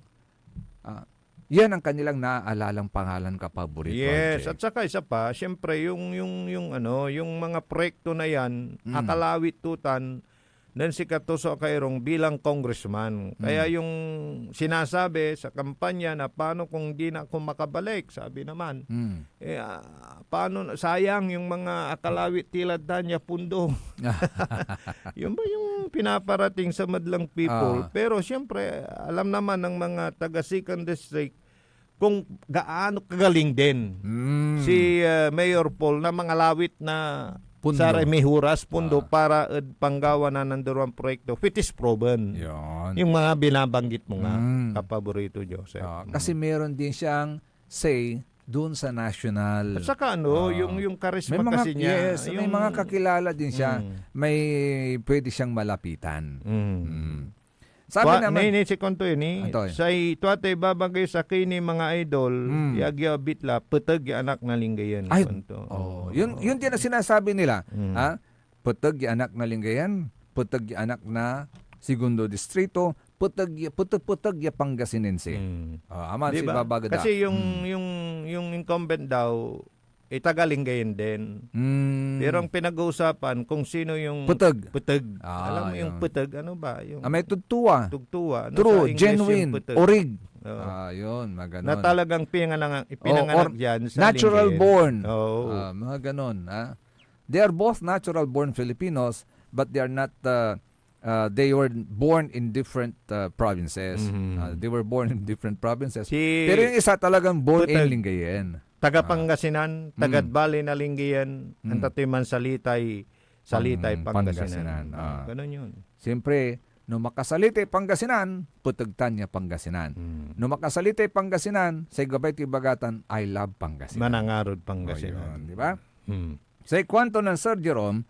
ah, yan ang kanilang naaalalang pangalan, kapaborito, Yes, R J. at saka isa pa, siyempre, yung, yung, yung, ano, yung mga proyekto na yan, Mm. akalawit tutan, nen sikato so akairong bilang congressman. Kaya Mm. yung sinasabi sa kampanya na, "Paano kung di na ako makabalik?" Sabi naman, Mm. eh, ah, paano na, sayang yung mga akalawit tila dan ya pundo. Yun ba yung pinaparating sa madlang people? Ah. Pero siyempre, alam naman ng mga taga Second District kung gaano kagaling din Mm. si, ah, Mayor Paul na mangalawit na Pundo. saray mihuras pundo Ah. para ed panggawa na nanduruang proyekto, which is proven. Yun. Yung mga binabanggit mo nga, Mm. kapaborito, Joseph. Ah, Mm. kasi meron din siyang say doon sa national. At saka ano, Ah. yung, yung karisma May mga, kasi niya, yes, may yung mga kakilala din siya. Mm. May pwede siyang malapitan. Mm. Mm. Sabi Tua-, naman ni, ni, si Konto yun, eh. Anto yun? Say tua tay babagay sakey ni mga idol, Mm. ya agyo abitla, peteg ya anak na Lingayen, Ay, Konto. oh, Oo. yun, yun din ang sinasabi nila, Mm. ha? Peteg ya anak na Lingayen, peteg ya anak na Segundo Distrito, peteg ya, peteg-peteg ya Pangasinense. Mm. Oh, aman Di si ba? Babaga da. Kasi yung, Mm. yung, yung incumbent daw, eh, taga Lingayen din. Mm. Pero ang pinag-uusapan kung sino yung Peteg. peteg. Ah, Alam mo yung yun. peteg, ano ba? Yung Ah, may tugtuwa. tugtuwa. Ano True, sa English yung genuine, peteg? orig. Oo. Ah, yun, magano. Na talagang pinanang-, Oh, pinanganak or dyan sa natural Lingayen. born. Oo. Ah, mga ganon, ha? They are both natural born Filipinos, but they are not, uh, uh, they were born in different, uh, provinces. Mhm. Uh, they were born in different provinces. Si Pero yung isa talagang born in Peteg. Lingayen. Taga Ah. Pangasinan, Mm. taga Valle na Lingayen, Mm. anta to'y mansalitay, salitay Pang-, Pangasinan. Pangasinan, Ah, ah. ganun yun. Siyempre, no makasalitay Pangasinan, peteg tan ya Pangasinan. Mm. No makasalitay Pangasinan, say gabay to'y bagatan, "I love Pangasinan." Manangarod Pangasinan. O, yun, di ba? Mm. Say kuanto nen Sir Jerome,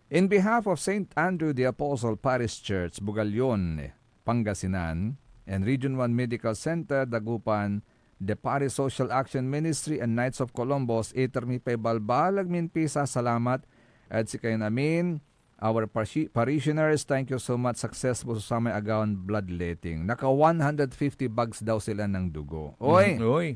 "In behalf of Saint Andrew the Apostle Parish Church, Bugallon, Pangasinan, and Region one Medical Center, Dagupan, the Parish Social Action Ministry, and Knights of Columbus. Iter mi pay balbaleg min pisasalamat ed sikayon amin, our parshi-, parishioners. Thank you so much. Successful so samay agawan bloodletting. Naka one hundred fifty bags daw sila ng dugo. Oy! Mm, oy.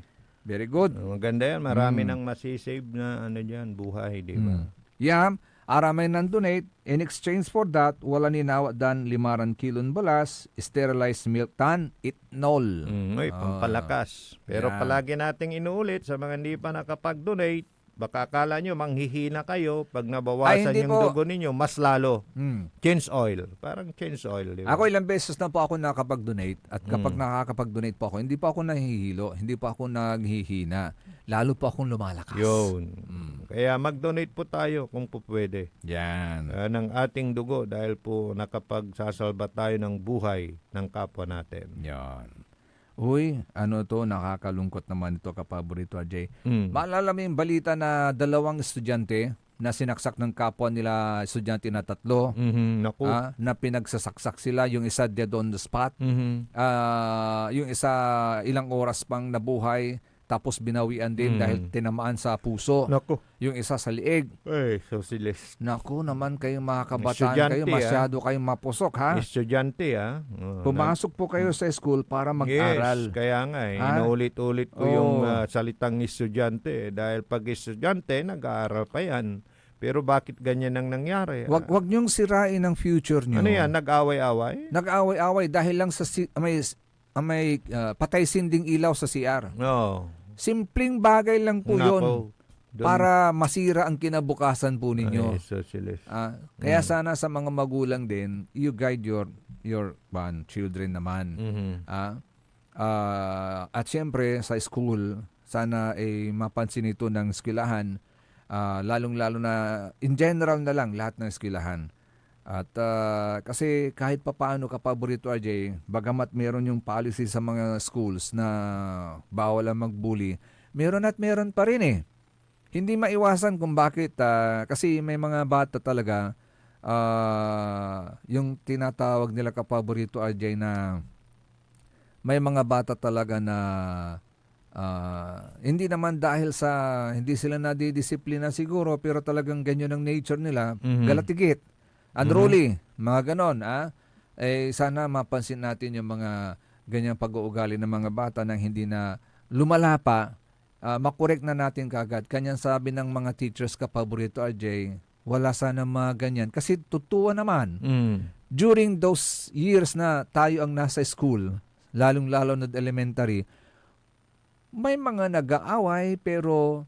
Very good. Oh, maganda yan. Marami Mm. nang masisave na ano dyan, buhay, di ba? Mm. Yeah, aramay nan-donate, in exchange for that, wala ni nawat dan limaran kilon balas, sterilized milk tan ethanol. Mm, oy, Ah. pampalakas. Pero Yan. palagi nating inuulit sa mga hindi pa nakapag-donate, baka akala nyo manghihina kayo, pag Ay, nabawasan hindi yung po. dugo ninyo, mas lalo. Hmm. Change oil. Parang change oil, di ba? Ako, ilang beses na po ako nakapag-donate, at kapag Hmm. nakakapag-donate po ako, hindi po ako nahihilo, hindi po ako naghihina. Lalo po akong lumalakas. Yun. Hmm. Kaya mag-donate po tayo kung po pwede. Yan. Ah, ng ating dugo dahil po nakapagsasalba tayo ng buhay ng kapwa natin. Yan. Uy, ano to, nakakalungkot naman ito, kapaborito, Ajay. Mm. Maalala mo yung balita na dalawang estudyante na sinaksak ng kapwa nila estudyante na tatlo, Mhm, naku. ah, na pinagsasaksak sila, yung isa dead on the spot, Mhm. ah, yung isa ilang oras pang nabuhay, tapos binawian din Mm. dahil tinamaan sa puso. Naku. Yung isa sa liig. Ay, sosiles. Naku naman kayo, mga kabataan Estudyante, kayo, ah. masyado kayong mapusok, ha? Estudyante, ah. Oo, Pumasok po kayo sa school para mag-aral. Yes, kaya nga eh. Ha? Inuulit-ulit ko yung, Oo. ah, salitang estudyante eh. Dahil pag estudyante, nag-aaral pa yan. Pero bakit ganyan ang nangyari? Wag, wag niyong sirain ang future niyo. Ano yan? Nag-away-away? Nag-away-away dahil lang sa si-, may, ah, may, ah, patay sinding ilaw sa C R. Oo. Simpleng bagay lang po Nako. yun. Doon para masira ang kinabukasan po ninyo. Ay, sosiles. Ah, kaya Mm. sana sa mga magulang din, you guide your, your, kuwan, children naman. Mhm. Ah, ah, at siyempre, sa school, sana ay mapansin ito ng eskwelahan, ah, lalong-lalo na, in general na lang, lahat ng eskwelahan. At, ah, kasi kahit papaano, kapaborito, R J, bagamat meron yung policy sa mga schools na bawal ang mag-bully, meron at meron pa rin eh. Hindi maiwasan kung bakit, ah, kasi may mga bata talaga, ah, yung tinatawag nila, kapaborito, R J, na may mga bata talaga na, ah, hindi naman dahil sa hindi sila nadidisiplina siguro, pero talagang ganyan ang nature nila, Mhm. galatigit, Mhm. unruly, mga ganon, ah. Eh, sana mapansin natin yung mga ganyang pag-uugali ng mga bata nang hindi na lumala pa, ah, makorek na natin kaagad. Kanyan sabi ng mga teachers, kapaborito, R J, wala sana mga ganyan. Kasi totoo naman, Mm. during those years na tayo ang nasa school, lalong-lalo na elementary, may mga nag-aaway, pero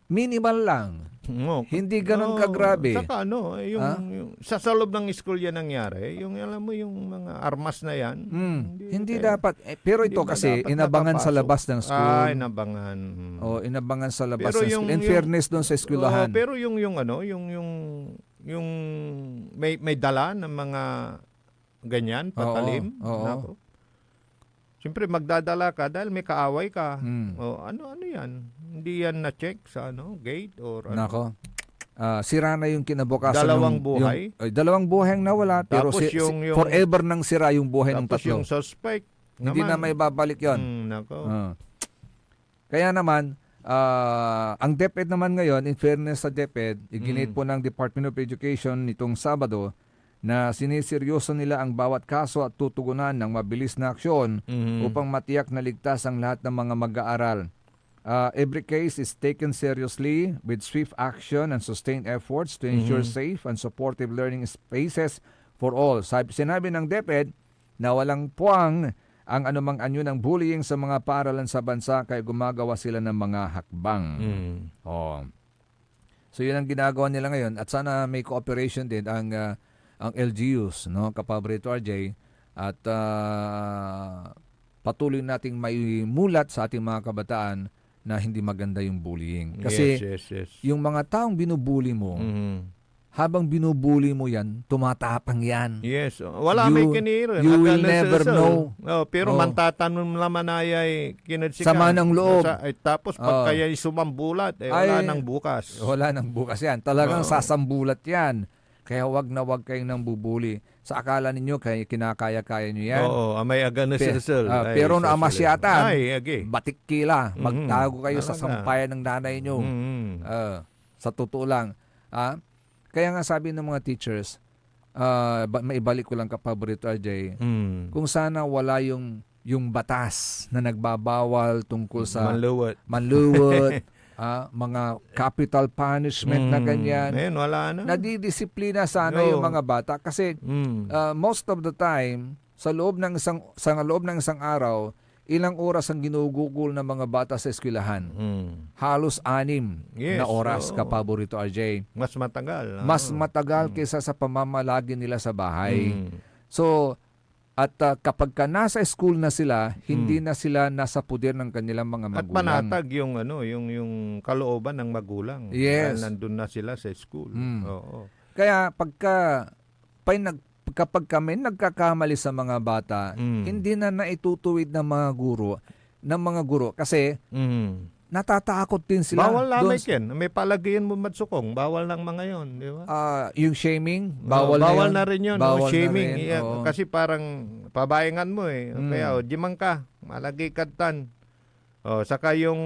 minimal lang. Oo. Hindi ganun Oo. kagrabe. Saka ano, yung, Ah? yung sa, sa loob ng school yan nangyari, yung alam mo yung mga armas na yan, Mm, hindi, hindi eh, dapat. Eh, pero hindi ito ba kasi, dapat inabangan sa nakapasok? labas ng school. Ah, inabangan. Mm. Oh, inabangan sa labas Pero ng school. yung, In yung, fairness doon sa eskwelahan. Oo, pero yung, yung ano, yung, yung, yung may, may dala ng mga ganyan, Oo, patalim. oo. Nako. Siyempre, magdadala ka dahil may kaaway ka. Hmm. O, ano, ano yan? Hindi yan na-check sa ano, gate or ano? Nako. Ah, sira na yung kinabukasan Dalawang ng, buhay? yung, ay, dalawang buhay ang nawala, pero Tapos si, yung, si, yung, forever nang sira yung buhay ng tapos tatlo. yung suspect Hindi na naman. may babalik yon. Hmm, nako. Ah. Kaya naman, ah, ang DepEd naman ngayon, in fairness sa DepEd, iginit Mm. po ng Department of Education nitong Sabado na siniseryoso nila ang bawat kaso at tutugunan ng mabilis na aksyon Mhm. upang matiyak na ligtas ang lahat ng mga mag-aaral. Ah, every case is taken seriously with swift action and sustained efforts to ensure Mhm. safe and supportive learning spaces for all. Sab-, sinabi ng DepEd na walang puwang ang anumang anyo ng bullying sa mga paaralan sa bansa, kaya gumagawa sila ng mga hakbang. Mm. Oh. So, yun ang ginagawa nila ngayon at sana may cooperation din ang, ah, ang L G Us, no, kapaborito, R J, at, ah, patuloy nating maimulat sa ating mga kabataan na hindi maganda yung bullying. Kasi Yes, yes, yes. yung mga taong binubuli mo, Mhm. habang binubuli mo yan, tumatapang yan. Yes, oh. Wala You, may kinir, you will nagkano never suso. know. Oh, pero Oh. mantatanom naman ay, ay kinudsikan. Sama ng loob. Sa, ay, tapos Oh. pagka yan sumambulat, eh, wala Ay, nang bukas. wala nang bukas yan. Talagang Oo. sasambulat yan. Kaya wag na wag kayong nambubuli. Sa akala ninyo, kay kinakaya-kaya nyo yan. Oo, amay aga na Pe-, selsel. ah, Ay, pero no selsel. amasyatan, Ay, agi. batik ki la. Mm, Magtago kayo sa talaga. sampayan ng nanay nyo. Mm. Ah, sa totoo lang. Ah, kaya nga sabi ng mga teachers, ah, ba-, maibalik ko lang, Kapaborito R J, Mm. kung sana wala yung, yung batas na nagbabawal tungkol sa Manluwot. manluwot, ah, mga capital punishment na Mm. ganyan. Ngayon, wala na. Nadidisiplina sana No. yung mga bata kasi, Mm. ah, most of the time, sa loob ng isang, sa loob ng isang araw, ilang oras ang ginugugol ng mga bata sa eskwelahan? Mm. Halos anim Yes, na oras, oo. Kapaborito R J. Mas matagal, ah. Mas matagal Mm. kaysa sa pamamalagi nila sa bahay. Mm. So, at, ah, kapag ka nasa school na sila, hindi Mm. na sila nasa poder ng kanilang mga At magulang. panatag yung, ano, yung, yung kalooban ng magulang. Yes. Dahil nandun na sila sa school. Mm. Oo. Kaya pagka, pay nag-, kapag kami nagkakamali sa mga bata, Mm. hindi na naitutuwid ng mga guro, ng mga guro. Kasi Mm. natatakot din sila Bawal lamay doon s- ken. May palagiyan mo madsukong. Bawal lang mga yon, di ba? Ah, yung shaming, No, bawal na bawal yun. na rin yun, no? Bawal na Shaming. rin, Iya, oo. kasi parang pabayangan mo eh. O Mm. kaya, o, diman ka, malagi kad tan. O, saka yung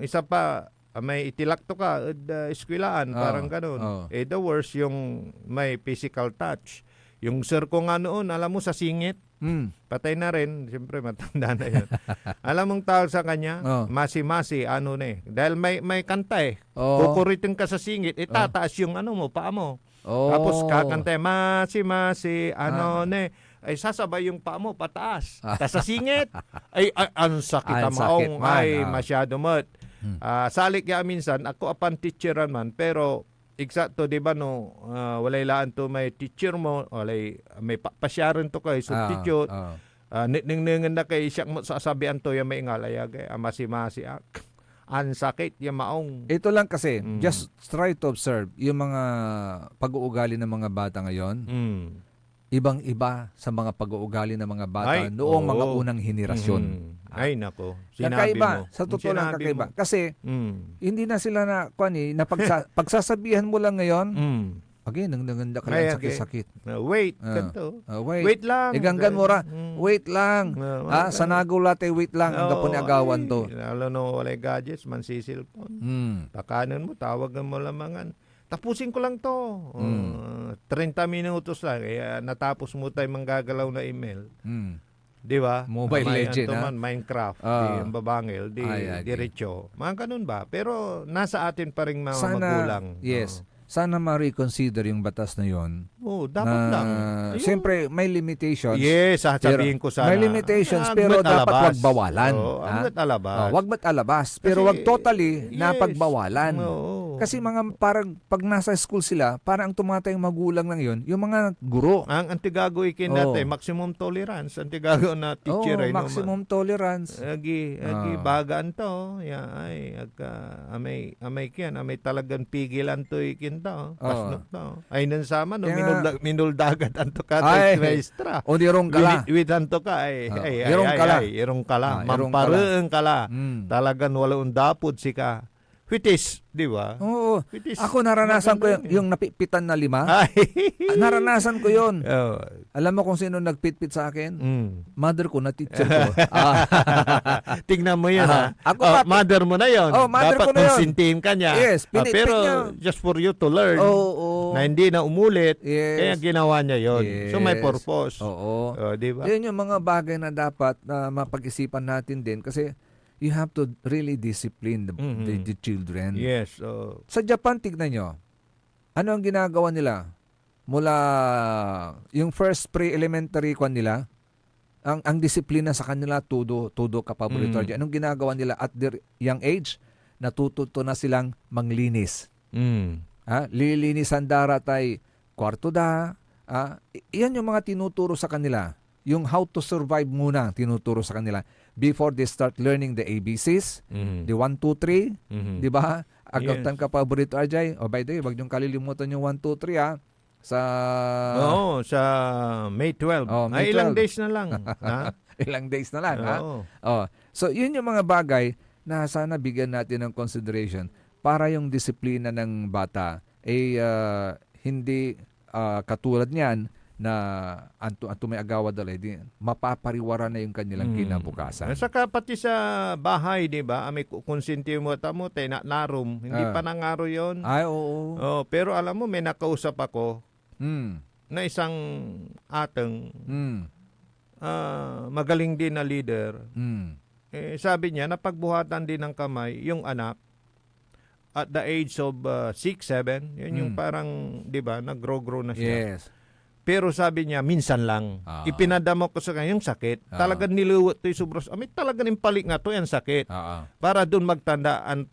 isa pa, ah, may itilak to ka ed, ah, eskwelahan, Ah, parang ganun. ah. Eh, the worst, yung may physical touch. Yung sir ko nga noon, alam mo, sa singit, Mm. patay na rin, siyempre, matanda na yun. Alam mong tawag sa kanya? Oh. Masi-masi, ano na eh. Dahil may, may kanta eh. Oh. Kukuritin ka sa singit, Oh. itataas yung ano mo, paa mo. Oh. Tapos kakanta eh, "Masi-masi, ano Ah. ne?" Ay, sasabay yung paa mo, pataas. Ah. Tas sa singit, ay, ay, ang sakit Ang a sakit maong. man, Ay, ah. masyado met. Hmm. Ah, salik ya minsan, ako apan teacheran man, pero eksakto, di ba, no, ah, walay laan to may teacher mo, walay, may pa-, pasyaren to kay Ah, substitute. ah. Ah, nitnengnengen da kay siak met sasabian to ya maingal, ay, agay, ah, masi-masi ak. Ang sakit ya maong. Ito lang kasi, Mm. just try to observe yung mga pag-uugali ng mga bata ngayon. Mm. Ibang-iba sa mga pag-uugali ng mga bata Ay, noong mga oo. unang henerasyon. Mm. Ah. Ay, nako. Sinabi Kakaiba, mo. sa totoo lang, Sinabi kakaiba. mo. Kasi, Mm. hindi na sila na, kwan eh, napagsa-, pagsasabihan mo lang ngayon, Mm. "Agi, nangdanganda ka Ay, lang agi. sakit-sakit." Ah, wait, Ah, ganito. ah, wait. Wait lang. Iganggan mo ra. Mm. Wait lang. Ah, Ah, wait lang. sanagol la tay wait lang. Anggapo ni Oo, agawan ay, to. lalo na walay gadgets, mansisilpon. Mm. Pakanen mo, tawagan mo lang mangan. Tapusin ko lang to. Mm. Ah, treinta minutos lang. Eh, ah, natapos mo tay manggagalaw na email. Mm. Di ba? Mobile May Legend, anto ah. man, Minecraft, Ah. di, ang babangil, di Ay, agi. diretso. Mga ganun ba? Pero nasa atin pa ring mga Sana, magulang. yes. Oo. Sana ma-reconsider yung batas na yon Oo, dapat na, lang. Ayun. siyempre, may limitations. Yes, ah, Pero sabihin ko sana. may limitations, Ah, pero agmat dapat alabas. wag bawalan, Oo, ha? agmat alabas. Oh, wag met alabas, pero Kasi, wag totally na yes. pagbawalan. Oo. Kasi mga parang pag nasa school sila, parang ang tumatay yung magulang lang yon, yung mga guro. Ang, ang tigago ikin Oo. dati, maximum tolerance. Ang tigago na teacher Oo, ay no, ma-, maximum tolerance. Agi, agi, Ah. bagaan to. Ya, ay, agka, amay, amay kiyan, amay talagan pigilan to ikin to. Oo. Pasnok to. Ay, nan sama, no, Kaya nga minulda-, minuldagat anto ka, Ay, maestra. o, nirong ka la. Wini-, witan to ka, ay, Ah, ay, ay, irong ay, ka la. ay, irong ka la. Ah, irong ka la. Mampareen ka la. Mm. Talagan wala ondapod sika. Which is, di ba? Oo. Which is Ako, naranasan ko maganda yung, yun eh. yung napipitan na lima. Ay. Ah, naranasan ko yun. Oo. Alam mo kung sino nagpitpit sa akin? Mm. Mother ko na teacher ko. Ah. Tingnan mo yun, Ah, ha? ako Oh, pa, mother mo na yun. Oh, mother Dapat ko na yun. konsintihin ka niya. Yes, Ah, pinitpit pero niya. just for you to learn Oo, oo. na hindi na umulit, Yes. kaya ginawa niya yun. So, may Yes. purpose. Oo. Oh, di ba? Yun yung mga bagay na dapat na mapag-isipan natin din kasi you have to really discipline the, Mhm. the, the children. Yes, oo. Sa Japan, tignan nyo. Ano ang ginagawa nila? Mula yung first pre-elementary kwan nila, ang, ang disiplina sa kanila, todo, todo kapaborito Mm. dyan. Anong ginagawa nila at their young age? Natututo na silang manglinis. Mm. Ha? Lilinisan da ra tay kwarto da. Ah, i-, yan yung mga tinuturo sa kanila. Yung how to survive muna, tinuturo sa kanila. Before they start learning the A B Cs, Mm. the one, two, three, Mhm. di ba? Agawtan Yes. ka pa, Burrito R J. Oh, by the way, wag niyong kalilimutan yung one, two, three, ah. Sa Oo, sa May twelve. Oh, May Ay, ilang twelve. days na lang, ha? Ilang days na lang, ha? Oo. Oh. So, yun yung mga bagay na sana bigyan natin ng consideration para yung disiplina ng bata, eh, ah, hindi ah, katulad niyan na anto, anto may agawa da la, di mapapariwara na yung kanilang Hmm. kinabukasan. At saka pati sa bahay, di ba? Amay ku-, konsente mo, tamo, tayo na, narum. Hindi Ah. pa nangaro yon. Ay, oo. Oh, pero alam mo, may nakausap ako Hmm. na isang ateng, Hmm. ah, magaling din na leader. Hmm. Eh, sabi niya, napagbuhatan din ng kamay yung anak at the age of, ah, six, seven. Yun yung Hmm. parang, di ba, nag-grow-grow na siya. Yes. Pero sabi niya, minsan lang. Ah. Ipinadama ko sa kanya yung sakit. Ah. Talagang niliwet to yung sobra. May talagang impalik nga to yung sakit. Ah, ah. Para doon magtanda, an-,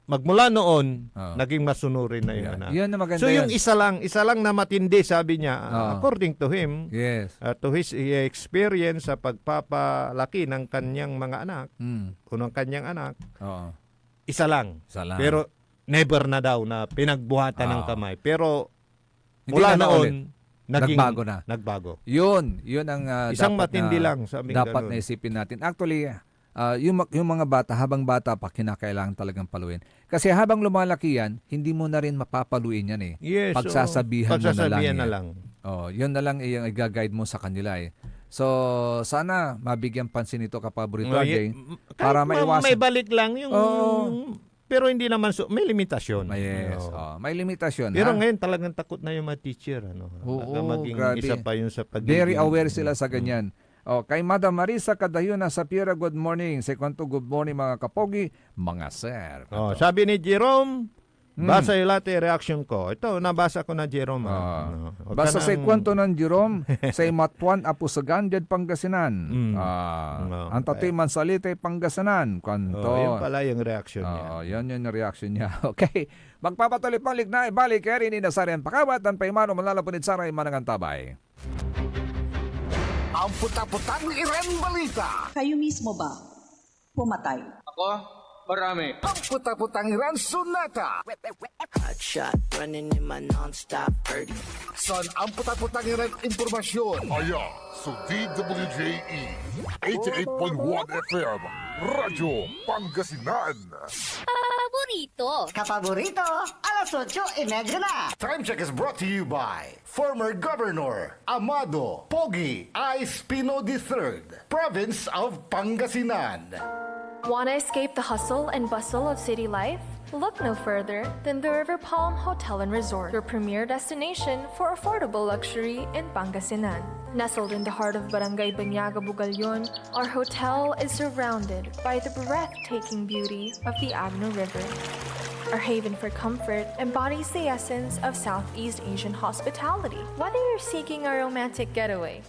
magmula noon, Ah. naging masunurin na yung Yeah. anak. Yun ang maganda So, yung yun. isa lang, isa lang na matindi, sabi niya, Ah. according to him, Yes. ah, to his experience sa pagpapalaki ng kanyang mga anak, Hmm. o ng kanyang anak, Oo. isa lang. Isa lang. Pero never na daw na pinagbuhatan ng Ah. kamay. Pero Hindi mula na noon, naulit. naging Nagbago na. nagbago. Yun, yun ang, ah, Isang dapat matindi na, lang, sabing dapat ganun. na isipin natin. Actually, ah, yung ma-, yung mga bata, habang bata pa, kinakailangan talagang paluin. Kasi habang lumalaki yan, hindi mo na rin mapapaluin yan eh. Yes, oo. Pagsasabihan mo na lang Pagsasabihan na yan. lang. Oh, yun na lang yung iga-guide mo sa kanila eh. So, sana mabigyan pansin ito, Kapaborito Oh, R J, y-, m-, para kahit ma-, maiwasan. may balik lang yung, Oo. yung, pero hindi naman so, may limitasyon. May, yes, Oo. oh, may limitasyon, Pero ha? ngayon talagang takot na yung mga teacher, ano. Oo, Baka maging grabe. isa pa yun sa pagiging Very aware sila sa Mm. ganyan. Oh, kay Madam Marisa Cadayona Sapira, good morning. Say kuanto, "Good morning, mga kapogi, mga sir." Oh, Kuanto. sabi ni Jerome, Hmm. "Basa yo lahat yung reaction ko." Ito, nabasa ko na, Jerome, ah. Ah. No. Huwag Basta ka say nang kuanto nen Jerome, say Matuan a Pusagan diad Pangasinan. Hmm. Ah, No, anta toy okay. mansalitay Pangasinan, kuanto. Oh, yun pala yung reaction niya. Oo, yun, yun yung reaction niya. Okay. Magpapatuloy pang liknay, balik, Erin Inasarian Pakawat, tan paimano manlalapud ed saray manangantabay. Amputaputang iran balita. Kayo mismo ba pumatay? Ako? Marami. Amputaputang iran sonata. Hot shot, running in my non-stop thirty. San amputaputang iran impormasyon. Aya so D W J E eighty-eight point one F M, Radyo Pangasinan. Paborito. Kapaborito, alas otso y media na. Time check is brought to you by former Governor Amado Pogi Ice Pino the third, Province of Pangasinan. Want to escape the hustle and bustle of city life? Look no further than the River Palm Hotel and Resort, your premier destination for affordable luxury in Pangasinan. Nestled in the heart of Barangay Banyaga, Bugallon, our hotel is surrounded by the breathtaking beauty of the Agno River. Our haven for comfort embodies the essence of Southeast Asian hospitality. Whether you're seeking a romantic getaway,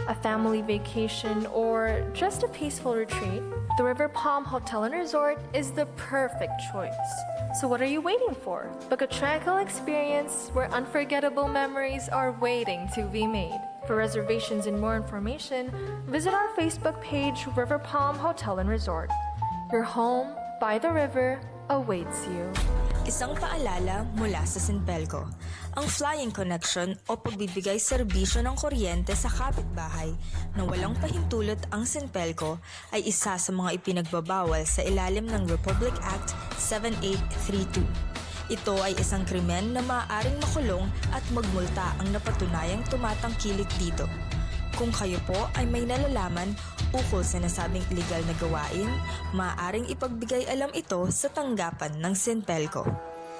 a family vacation, or just a peaceful retreat, the River Palm Hotel and Resort is the perfect choice. So what are you waiting for? Book a tranquil experience where unforgettable memories are waiting to be made. For reservations and more information, visit our Facebook page, River Palm Hotel and Resort. Your home by the river awaits you. Isang paalala mula sa Sinpelco. Ang flying connection o pagbibigay serbisyo ng kuryente sa kapitbahay na walang pahintulot ang Sinpelco ay isa sa mga ipinagbabawal sa ilalim ng Republic Act seven eight three two. Ito ay isang krimen na maaaring makulong at magmulta ang napatunayang tumatangkilik dito. Kung kayo po ay may nalalaman ukol sa nasabing iligal na gawain, maaaring ipagbigay alam ito sa tanggapan ng Sinpelco.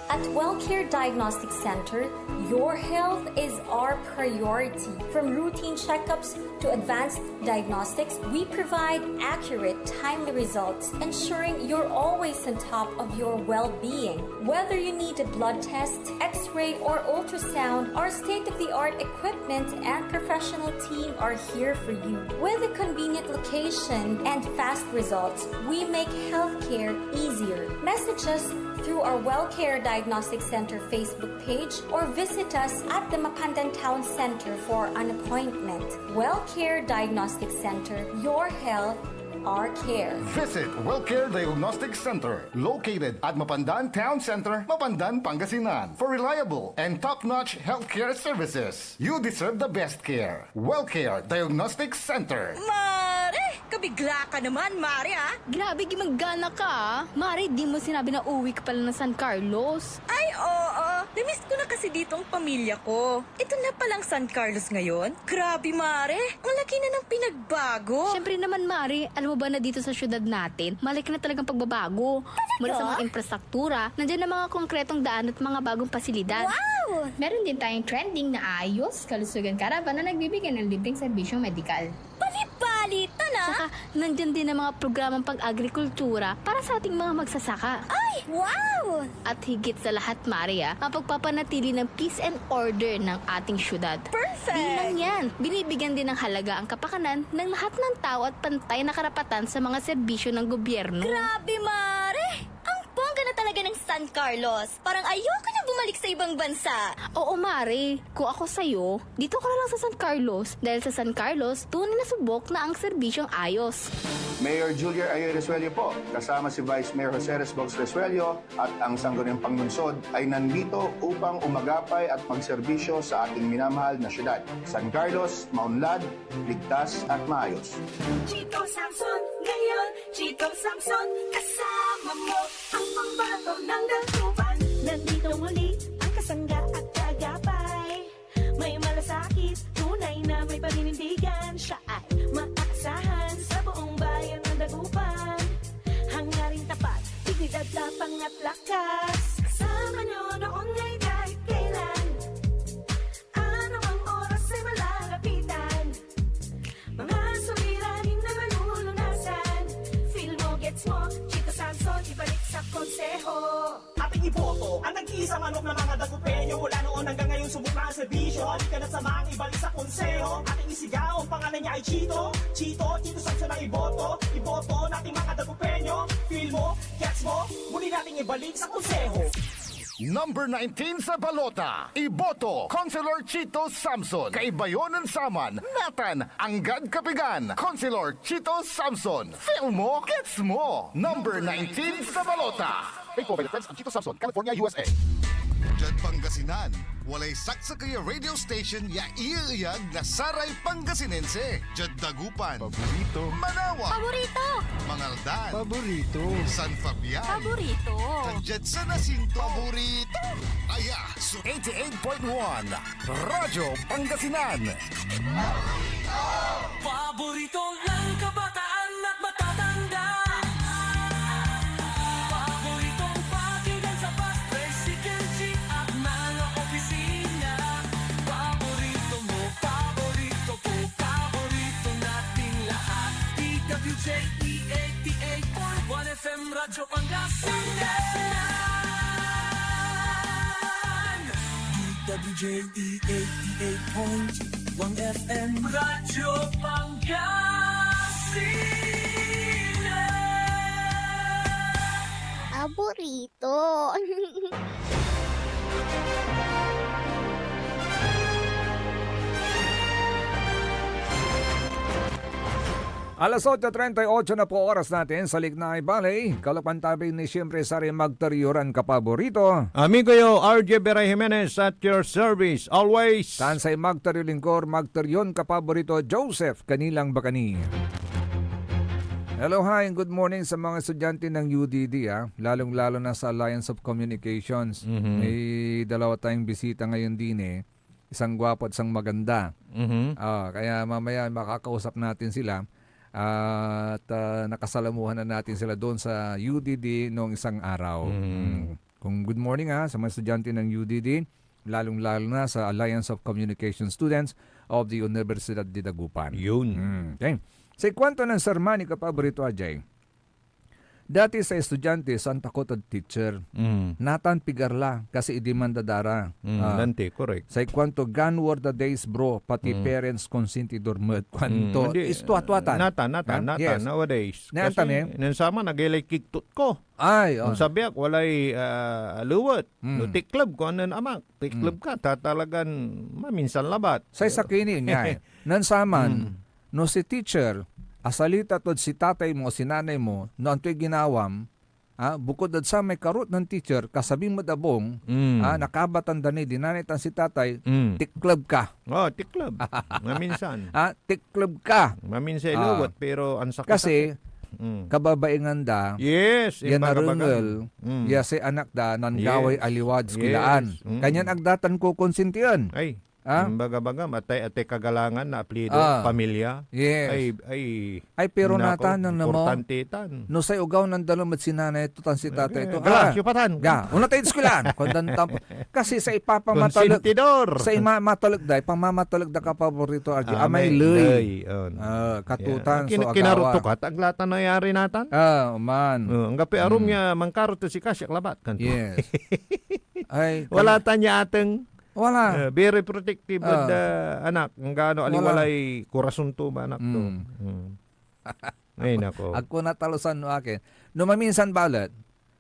At Wellcare Diagnostic Center, your health is our priority. From routine checkups to advanced diagnostics, we provide accurate, timely results, ensuring you're always on top of your well-being. Whether you need a blood test, x-ray, or ultrasound, our state-of-the-art equipment and professional team are here for you. With a convenient location and fast results, we make healthcare easier. Message us through our Wellcare Diagnostic Center Facebook page or visit us at the Mapandan Town Center for an appointment. Wellcare Diagnostic Center, your health, our care. Visit Wellcare Diagnostic Center, located at Mapandan Town Center, Mapandan, Pangasinan, for reliable and top-notch healthcare services. You deserve the best care. Wellcare Diagnostic Center. Mare! Bigla ka naman, Mare, ah. Grabe, gimagana ka, ah. Mare, di mo sinabi na uwi ka pala ng San Carlos. Ay, oo. Namiss ko na kasi ditong pamilya ko. Ito na palang San Carlos ngayon. Grabe, Mare. Ang laki na ng pinagbago. Siyempre naman, Mare. Alam mo ba na dito sa syudad natin, malaki na talagang pagbabago. Talaga? Mula sa mga infrastruktura, nandiyan na mga konkretong daan at mga bagong pasilidad. Wow! Meron din tayong trending na Ayos Kalusugan Caravan na nagbibigay ng libreng serbisyong medikal. Bali-bali, tana! Saka, nandyan din ang mga programang pag-agrikultura para sa ating mga magsasaka. Ay, wow! At higit sa lahat, Mare, ah, mapagpapanatili ng peace and order ng ating syudad. Perfect! Di lang yan, binibigyan din ng halaga ang kapakanan ng lahat ng tao at pantay na karapatan sa mga serbisyo ng gobyerno. Grabe, Mare! Ang bongga na talaga ng San Carlos. Parang ayoko na bumalik sa ibang bansa. Oo, Mare. Kung ako sa'yo, dito ka na lang sa San Carlos. Dahil sa San Carlos, tunay na subok na ang serbisyong ayos. Mayor Julier Ayoy Resuello po, kasama si Vice Mayor Jose Resbox Resuello at ang Sangguniang Panlungsod ay nandito upang umagapay at magserbisyo sa ating minamahal na syudad. San Carlos, maunlad, ligtas at maayos. Chico Samson, ngayon, Chico Samson, kasama mo. Ang pambato ng Dagupan. Nandito muli ang kasangga at kaagapay. May malasakit, tunay na may paninindigan. Siya ay maaasahan sa buong bayan ng Dagupan. Hangarin tapat, dignidad, tapang at lakas. Kasama nyo noon, ngayon, kahit kailan. Anumang oras ay malalapitan. Mga suliranin na malulunasan. Feel mo, gets mo, Chico Samson, ibalik sa konseho. Ating iboto ang nag-iisang manok ng mga Dagupeño. Mula noon hanggang ngayon, subok na ang serbisyo. Halika na't samahan ibalik sa konseho. Ating isigaw, ang pangalan niya ay Chito. Chito, Chito Samson ang iboto. Iboto nating mga Dagupeño. Feel mo, gets mo, muli nating ibalik sa konseho. Number nineteen sa balota, iboto, Councilor Chito Samson. Kaiba yon nen saman, natan, anggad kapigan, Councilor Chito Samson. Feel mo, gets mo. Number nineteen sa balota. Paid for by the Friends of Chito Samson, California, U S A. Diad Pangasinan, walay saksakey a radio station ya ieyag na saray Pangasinense. Diad Dagupan, paborito. Manawag, paborito. Mangaldan, paborito. San Fabian, paborito. Tan diad San Jacinto, paborito. Aya so eighty-eight point one Radyo Pangasinan. Paborito ng kabataan at matatanda. Paboritong pakinggan sa bus, tricycle, jeep at mga opisina. Paborito mo, paborito ko, paborito nating lahat. D W J E eighty-eight point one F M Radyo Pangasinan. D W J E eighty-eight point one F M Radyo Pangasinan. Paborito. Alas otso treinta y ocho na po oras natin sa Liknay Baley. Kalopan tabi ni siyempre saray magteryoran kapaborito. Amigo yo, R J Beray Jimenez at your service always. Tan say magteryo lingkor, magteryon kapaborito, Joseph Kanilang Bakani. Hello, hi, and good morning sa mga estudyante ng U D D, ah. Lalong-lalo na sa Alliance of Communications. Mhm. May dalawa tayong bisita ngayon din eh. Isang gwapo at isang maganda. Mhm. Ah, kaya mamaya makakausap natin sila. At, ah, nakasalamuhan na natin sila doon sa U D D noong isang araw. Mhm. Mm. Kung good morning, ah, sa mga estudyante ng U D D, lalong-lalo na sa Alliance of Communication Students of the Universidad de Dagupan. Yun. Mm, okay. Say kuanto nen Sir Manny kapaborito, Ajay. Dati say estudyante so antakot ed teacher. Mm. Natan pigar la, kasi idimanda da ra. Mm, ah, dati, correct. Say kuanto, "Gone were the days, bro, pati Mm. parents konsentidor met." Kuanto, Mm, hindi, istuatuatan. Natan, natan, Ha? Natan, Yes. nowadays. Natan, Kasi eh. nen saman, agay lay kigtot ko. Ay, oh. Onsabi ak, walay, ah, lewet. Mm. No tikleb ko nen amak. Tikleb Mm. ka, ta talagan maminsan labat. Say sakey ni, nia, eh. Nen saman, Mm. no si teacher, asalita tod si tatay mo o si nanay mo, no antoy ginawam, ah, bukod ed samay karot nen teacher, kasabi met abung, Mm. ah, nakabatan da ni dinanay tan si tatay, Mm. tikleb ka. Oh, tikleb. Maminsan. Ah, tikleb ka. Maminsan Ah. ilawet, pero ang sakit-sakit. Kasi, Mm. kababaingan da, Yes, yan imbagabagan. narengel, Mm. ya say anak da, nanggaway Yes. aliwad Yes. skilaan. Mm. Kanyan ag da tan kokonsintien. Ay, Ah? Imbaga-baga, atay, atay kagalangan na apelyido, Ah. pamilya. Yes. Ay, ay, Ay, pero nako, natan, ano mo? importante tan. No say ogaw nandalem ed sinanay to tan si tatay Eh, to, gala, ah, siopatan. ga, una tayo diskulan. Kuandan tampo. Kasi sa ipapamatalek, Konsentidor. sa ima-, matalek da, ipamamatalek da ka paborito, Archie, Ah, amay may ley. ley, on. Ah, katutan, Yeah. so Kin-, kinarot agawa. to ka, taglatan na yari natan? Ah, man. Oh, anggapi arum Mm. ya mangkarot to si Kasia, labat kan to. Yes. Ay, Wala kan- tan ya ateng. Wala. Eh, very protective Ah. ed, ah, anak. Anggano Wala. aliwalay korason to ba, anak to? Mm. Mm. Ay, nako. Agko natalusan no akin. No maminsan balet,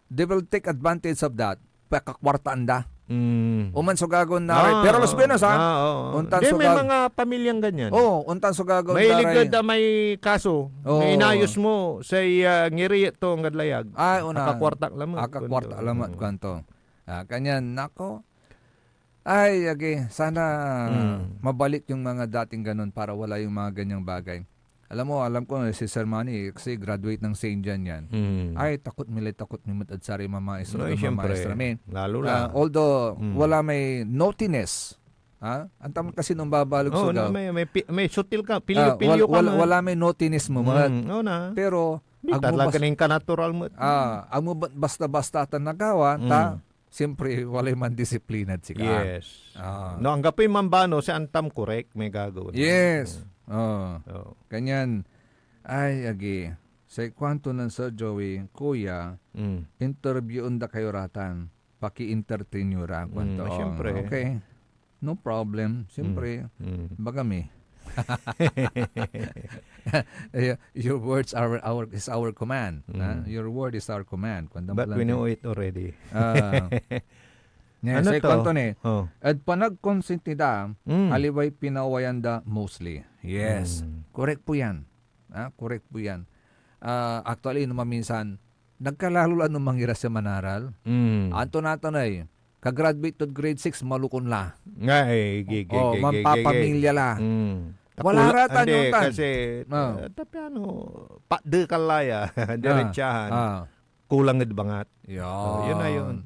they will take advantage of that. Pakakwartaan da. Mm. Oman so gagawaen da ray. Ah, Pero Los oo. Pinos, ha? Ah, oo, oo. Ontan Hindi, so may gag- mga pamilyang ganyan. Oo, ontan so gagawaen da Mahilig ray. ka da may kaso. Oo. May inayos mo, say, ah, ngiriit to, anggad layag. Ay, una. Akakwartak lamet, Akakwartak kuanto. lamet, Oo. kuanto. Ah, kanyan, nako. Ay, agi, sana Mm. mabalik yung mga dating ganun para wala yung mga ganyang bagay. Alam mo, alam ko si Sir Manny, kasi graduate ng Saint John yan. Mm. Ay, takot mi lay takot mi met ed saray mamaestro Ay, tan siyempre. mamaestra mi. Lalo Ah, la. although, Mm. wala may naughtiness, ha? Ang tama kasi nung babalog Oo, so na, daw. may, may pi-, may sutil ka, Ah, pilyo-pilyo wal-, ka wal-, man. wala may naughtiness mo met. Mm, oo na. Pero, Di agmo talaga bas-, ning kanatural met. ah, agmo ba-, basta-basta atan nagawa, ta, Mm. siyempre, walay mandisiplinad sika. Yes. Ah. No, anggapoy mambano, si antam korek, may gagawa na. Yes. Mm. Oo. Oo. Kanyan, ay, agi, say kuanto nen Sir Joey, "Kuya, Mm. interviewon da kayo ratan. Paki-entertain yo ra," Mm, kuanto. siyempre. Okay. No problem. Siyempre, Mm. Mm. baga mi. Ay, your words are our, is our command, ha? Mm. Your word is our command. Kuan But we know it already. Ah. Ne, Ano say to? kuanto ni, Oh. ed panagkonsenti da, Mm. aliway pinawayan da mostly. Yes. Mm. Correct po yan. Ah, correct po yan. Ah, actually, no maminsan, nagkalalo la no mangiras ya manaral. Mm. Anto natan ey, ka-graduate tod grade six, malukon la. Nga, eh, gi-, gi-, Oh, gi-, gi-, gi-, manpapamilya la. Mm. Wala Takula-, ratan hindi, yun, tan. kasi, Ah. eh, tapi ano, pakdekal la ya, Ah. diretsahan. Ah. Kulang ed bangat. Yun. Oh, yun na yun.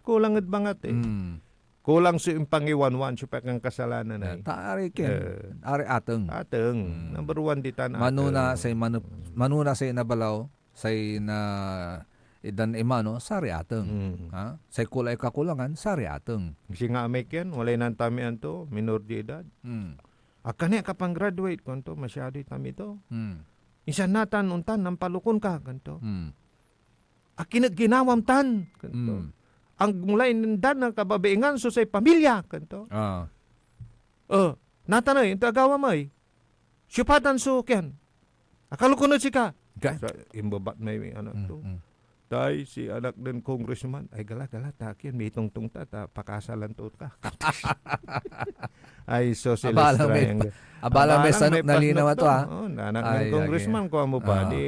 Kulang ed bangat, eh. Mm. Kulang so impangiwanwan, so pakankasalanan, Ah, ay. ta ari ken, Eh. ari ateng. Ateng. Mm. Number one ditan, Manona ateng. say manu-, manona say nabalaw, say na, idan imano, sari ateng. Mm. Ha? Say kulay kakulangan, sari ateng. Kasi nga amay ken, walay nantamian to, minor de edad. Mm. Ag ka ni akapan-graduate, kuanto, masyado itami to. Mm. Insan natan, ontan, nampalukon ka, kuanto. Mm. Akin et ginawam tan? Kuanto. Mm. Ag mo la inendan na kababaingan so say pamilya, kuanto. Ah. Oh, natan ey, anto agawam ey? Siopa tan so kian? Akalokon ed sika. Ga- Sa, imbabat may anak Mm, to. mm. Tay, si anak den congressman. Ay, gala, gala, ta kian, mitongtong ta, ta pakasalan to ka. Ay, so, Abala, may Celestra, pa-, abala, may sanok na linawa to, ah. Oh, anak Ay, ng congressman, agi. kuan mo pa, Ah. di,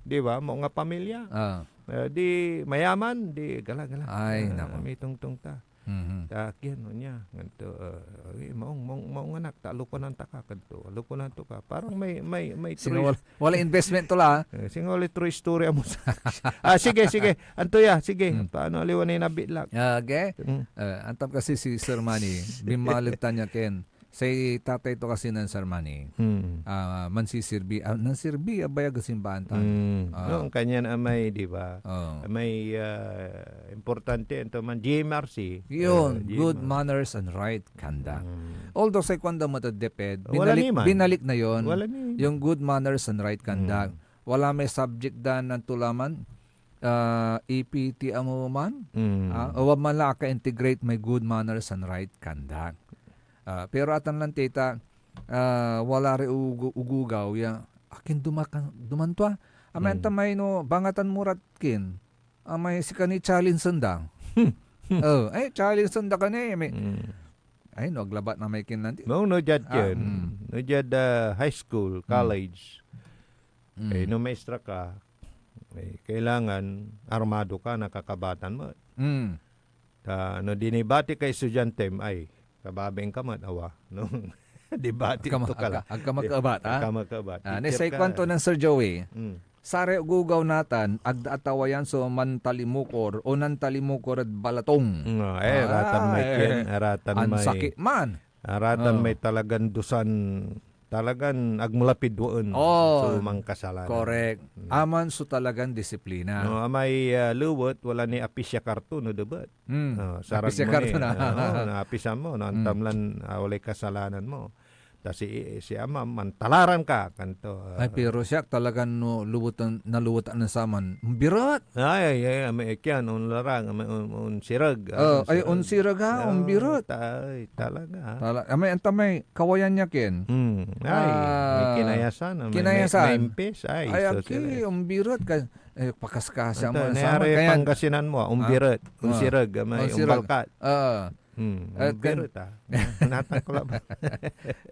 di ba, mo nga pamilya. Ah. Eh, di mayaman, di gala, gala. Ay, Ah, nako. mitongtong ta. Mhm. Ta, kian, onya, ganito, ah, ay, maong, maong, maong anak, ta alokonan ta ka, ganito, alokonan to ka. Parang may, may, may Singa true wal-, wala investment to la, ah. Eh, singa wala true story mo sa Ah, sige, sige. Anto ya? Sige. Hmm. Paano aliwa na yung nabitlak? Ah, okay. Hmm. Eh, antam kasi si Sir Manny, binmaleg ta niya ken. Say tatay to kasi nen Sir Manny, Hmm. ah, mansisirbi, ah, nansirbi, abayag a simbaan tan. Hmm. Ah. No, ang kanya na may, di ba? Oh. May, ah, importante, ito man, G M R C. Yun, Ah, good G M R C. manners and right conduct. Hmm. Although say kuan da met ed DepEd, Wala binalik, ni man. binalik na yun. Wala ni man. Yung good manners and right conduct. Hmm. Wala may subject dan ng tulaman, ah, A P T amo man, Hmm. ah, o man la aka-integrate may good manners and right conduct. Ah, pero atan lan tita, ah, wala ray ugu-, ugugaw ya. Akin dumakan-, duman to, ah. Amay Hmm. antam ay no, bangatan mo rat kin. Amay sika ni challenge da. Oh, ay, challenge da ka ni, may Hmm. Ay, no, aglabat na may kin lanti. No, no, jad Ah, kin. mm. No, jad, ah, high school, Mm. college. Mm. Eh, no maestra ka, Eh, kailangan armado ka, nakakabatan mo. Mm. Ta no dinibati ka estudiantem, ay, kababaing ka met, awa, no? Dibati Agka ma-, to ka la. agka, agka makaebat, ah? Agka makaebat. Ah, ni Teacher say ka. kuanto nen Sir Joey, Mm. saray ogogaw natan, agda atawayan so mantalimukor o nantalimukor ed balatong. Mm, ah, eh, aratan may Ah, kien, eh. aratan may Ansakit man. Aratan Oh. may talagan dusan, talagan agmo la pidwaen Oh, so mankasalanan. correct. Mm. Aman so talagan disiplina. No, amay, ah, lewet, wala ni apis ya karton ed ebet. Mm. Ah, sarag Apis ya mo ni, karton, ah. ah, oo, naapisan mo, no, Mm. antam lan, ah, walay kasalanan mo. Ta si, si ama, mantalaran ka, kanto, ah. Ay, pero siak talagan no, luwetan, naluwetan na saman, birat. Ay, ay, ay, amay ikian, onlarang, amay on-, onsireg, ah, Oh, ay, onsireg. onsireg, ha? Oh, Ombirot. ta-, ay, talaga, ha? Tala-, amay, antamay, kawayan nya, Ken. Hmm. Ay, may Ah, kinayasan, ah, may, may, kinayasan. may impis. Ay, Ay, so aki, sila. ombirot ka. Eh, pakaskasa Anta, mo na nayari saman. Kaya, Pangasinan mo, ah, Ah, ombirot, ah, onsireg, ah, may onsireg. ombalkat. Ah. Hmm, At kan ombirot, ah. Natan ko labat.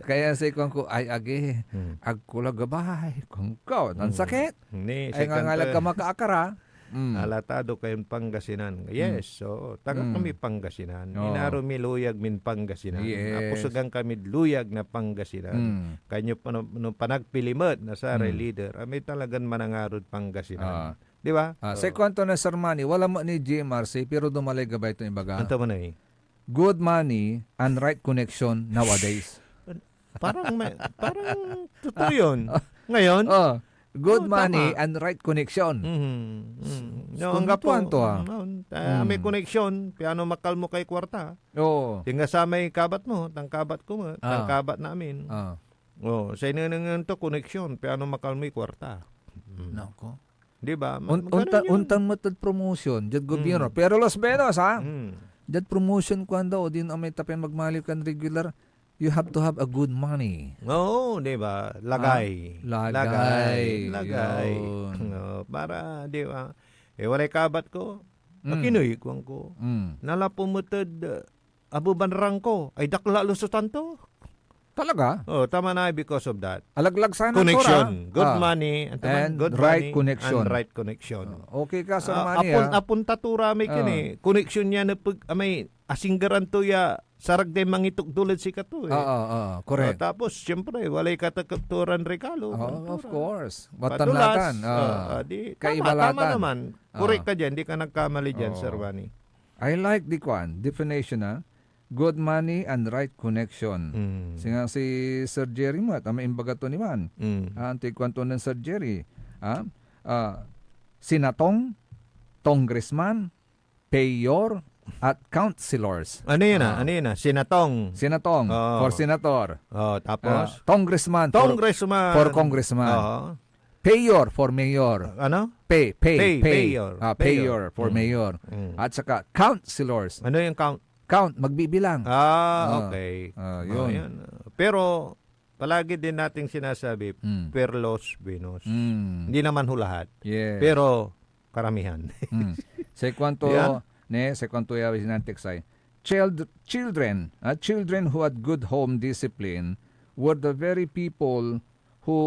Kaya say kuan ko, "Ay, agi, Hmm. agko la gabay," kuan ko. Ang Hmm. sakit. Ni, Ay, say ngangalag kanto, ka makaakar, ah. Mm. Alatado kayon Pangasinan. Mm. Yes, oo. Taga Mm. kami Pangasinan. Oo. Inaro mi luyag min Pangasinan. Yes. Apusegan kamid luyag na Pangasinan. Mm. Kanyo pa no, no panagpilimet na saray Mm. leader, ah, may talagan manangarod Pangasinan. Ah. Di ba? Ah, say Oo. kuanto na Sir Manny, wala mo ni G M R C, pero dumalay gabay to imbaga. Anto man ay? Good money and right connection nowadays. Parang may, parang totoo yun. Ah, Ngayon? oh, good Oh, money tama. and right connection. Mhm. Mm. S-, No, anggapo. Kuntuan to, ah. Mm, ah, may Mm. koneksyon, piano makalmo kay kwarta. Oo. Singa samay kabat mo, tan kabat ko, tan Ah. kabat namin. Ah. Oh, say nenengneng to, koneksyon, piano makalmoy kwarta. Mm. Nako. Di ba? Ma-, Un-, ganun unta-, yun. untan met ed promotion, diad gobyerno. Mm. Pero Los Venos, ha? Mm. Diad promotion, kuan da, o din amay tapay magmaliw kan regular, you have to have a good money. Oo, di ba? Lagay. Ah, lagay. Lagay. Lagay. Yun. Oo, para, di ba? Eh, walay kabat ko. Mm. Akinoy, kuan ko. Mm. Nalapo met ed, uh, abeban rangko. Ay, dakla lo so tanto. Talaga? Oh, tama na because of that. Alaglag sana to, Connection. ra? Good Ah. money. Anto man? And Good right money connection. and right connection. Oh, okay ka, Sir Ah, Manny, apun-, ah. apunta to ra may Ah. kini. Connection niya na pag, ah, may asinggeran to ya sarag day mangitukdul ed sikato, eh. Oo, oo, correct. Ah, tapos, siyempre, walay katekep to ran regalo, Oo, kuan to of ra. course. Watan Padulas, latan. ah, Ah. ah, di, Kaiba tama, tama latan. naman. Correct Ah. ka dyan, di ka nagkamali dyan, Oo. Sir Manny. I like the kwan, definition, ah. Good money and right connection. Mm. Singa si Sir Jerry met, amay imbaga to ni man. Mm. Ah, antoy kuanto nen Sir Jerry? Ah, ah, sinatong, congressman, mayor, at councilors. Ano yun, ah? Ah. Ano yun, ah? Sinatong. Sinatong, Oo. for senator. Oh, tapos? Ah, congressman, for, Congressman. for congressman. Oo. Mayor for mayor. Ano? Pay, pay, Pay, pay. mayor. Ah, Mayor. mayor for Mm. mayor. Mm. At saka councilors. Ano yung count? Count, magbibilang. Ah, Ah. okay. Ah, Oh, yun. yun. Pero palagi din nating sinasabi, Mm. per los venos. Mm. Hindi naman ho lahat. Yes. Pero karamihan. Mm. Say kuanto, Yeah. ne, say kuanto ya sinan text ay, Child-, children, ah, children who had good home discipline were the very people who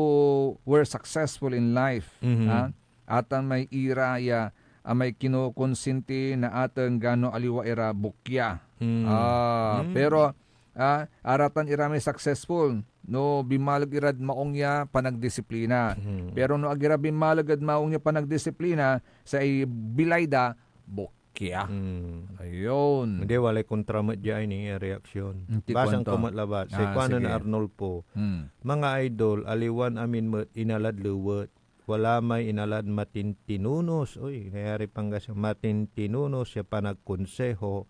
were successful in life, Mhm. ah, atan may ira ya, ah, may kinokonsinti na aten gano aliwa ira bokya. Mm. Ah, Mm. pero, ah, aratan ira may successful no binmaleg irad maong ya panagdisiplina. Mhm. Pero no ag ira binmaleg ed maong ya panagdisiplina, say bilay da, bokya. Mm. Ayun. Hindi, walay kontra met dia ini, eh, reaksyon. Anti Basang kuanto. ko met labat. Say Ah, kuanen sige. Arnulfo, Mm. mga idol, aliwan amin met inalad lewet. Wala may inalad matintinunos. Uy, nayari Pangasinan, matintinunos ya panagkonseho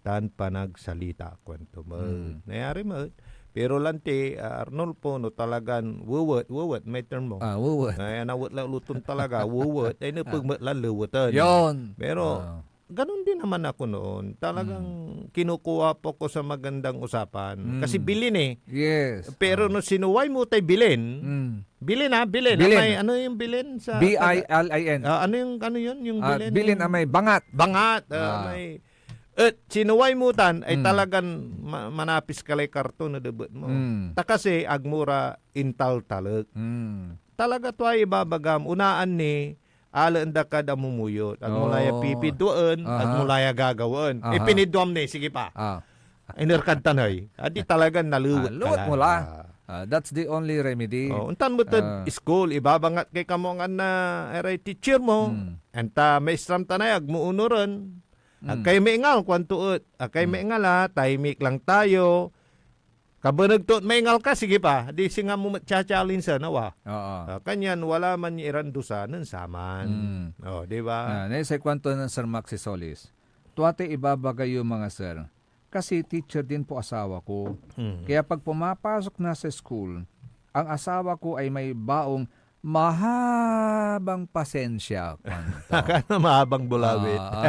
tan panagsalita. Kuanto met. Mm. Nayari met. Pero lanti, ah, Arnulfo, no talagan wewet, wewet, may term mo. Ah, wewet. Ay, anawet la luton talaga, wewet. Ay, nepeg Ah. met la leweten. Yon. Pero, Ah. ganun din naman ako noon. Talagang Mm. kinukuha po ko sa magandang usapan. Mm. Kasi bilin eh. Yes. Pero Ah. no sinuway mo tay bilin, Mm. bilin ha, bilin. Bilin. Amay, ano yung bilin sa B I L I N. Ah, ano yung, ano yun? Yung Ah, bilin? bilin amay bangat. Bangat. Ah, Ah. may, et, sinuway mo tan, ay Mm. talagan ma-, manapis ka lay karton na debet mo. Mm. Ta kasi, agmo ra intaltalek. Mm. Talaga to ay ibabagam, unaan ni, alaen da kad amumuyot. Agmo la ya Oh. pipidwaen, Aha. agmo la ya gagawaen. Aha. Ipinidwam ni, sige pa. Ah. Iner kad tan, ay. Adi talagan nalewet Ah, ka lewet la. mo la. Ah. Ah, that's the only remedy. Oh, ontan met ed Ah. school, ibabangat kay kamo ngan na eray teacher mo. Hmm. Anta maestram tan ay, agmo onoren. Hmm. Agkay maingal, kuanto et. Agkay Hmm. maingal, ah, tahimik lang tayo. Kabeneg to et maingal ka, sige pa. Di singa mo met cha-challenge, ah, nawa. Oo. Ah, kanyan wala man ya iran dusa nen saman. Hmm. Oh, di ba? Ah, naisay kuanto nen Sir Maxi Solis, "Tua tay ibabaga yo, mga sir. Kasi teacher din po asawa ko. Hmm. Kaya pag pumapasok na sa school, ang asawa ko ay may baong mahabang pasensya," kuanto. Akala mahabang bulawit. Ah.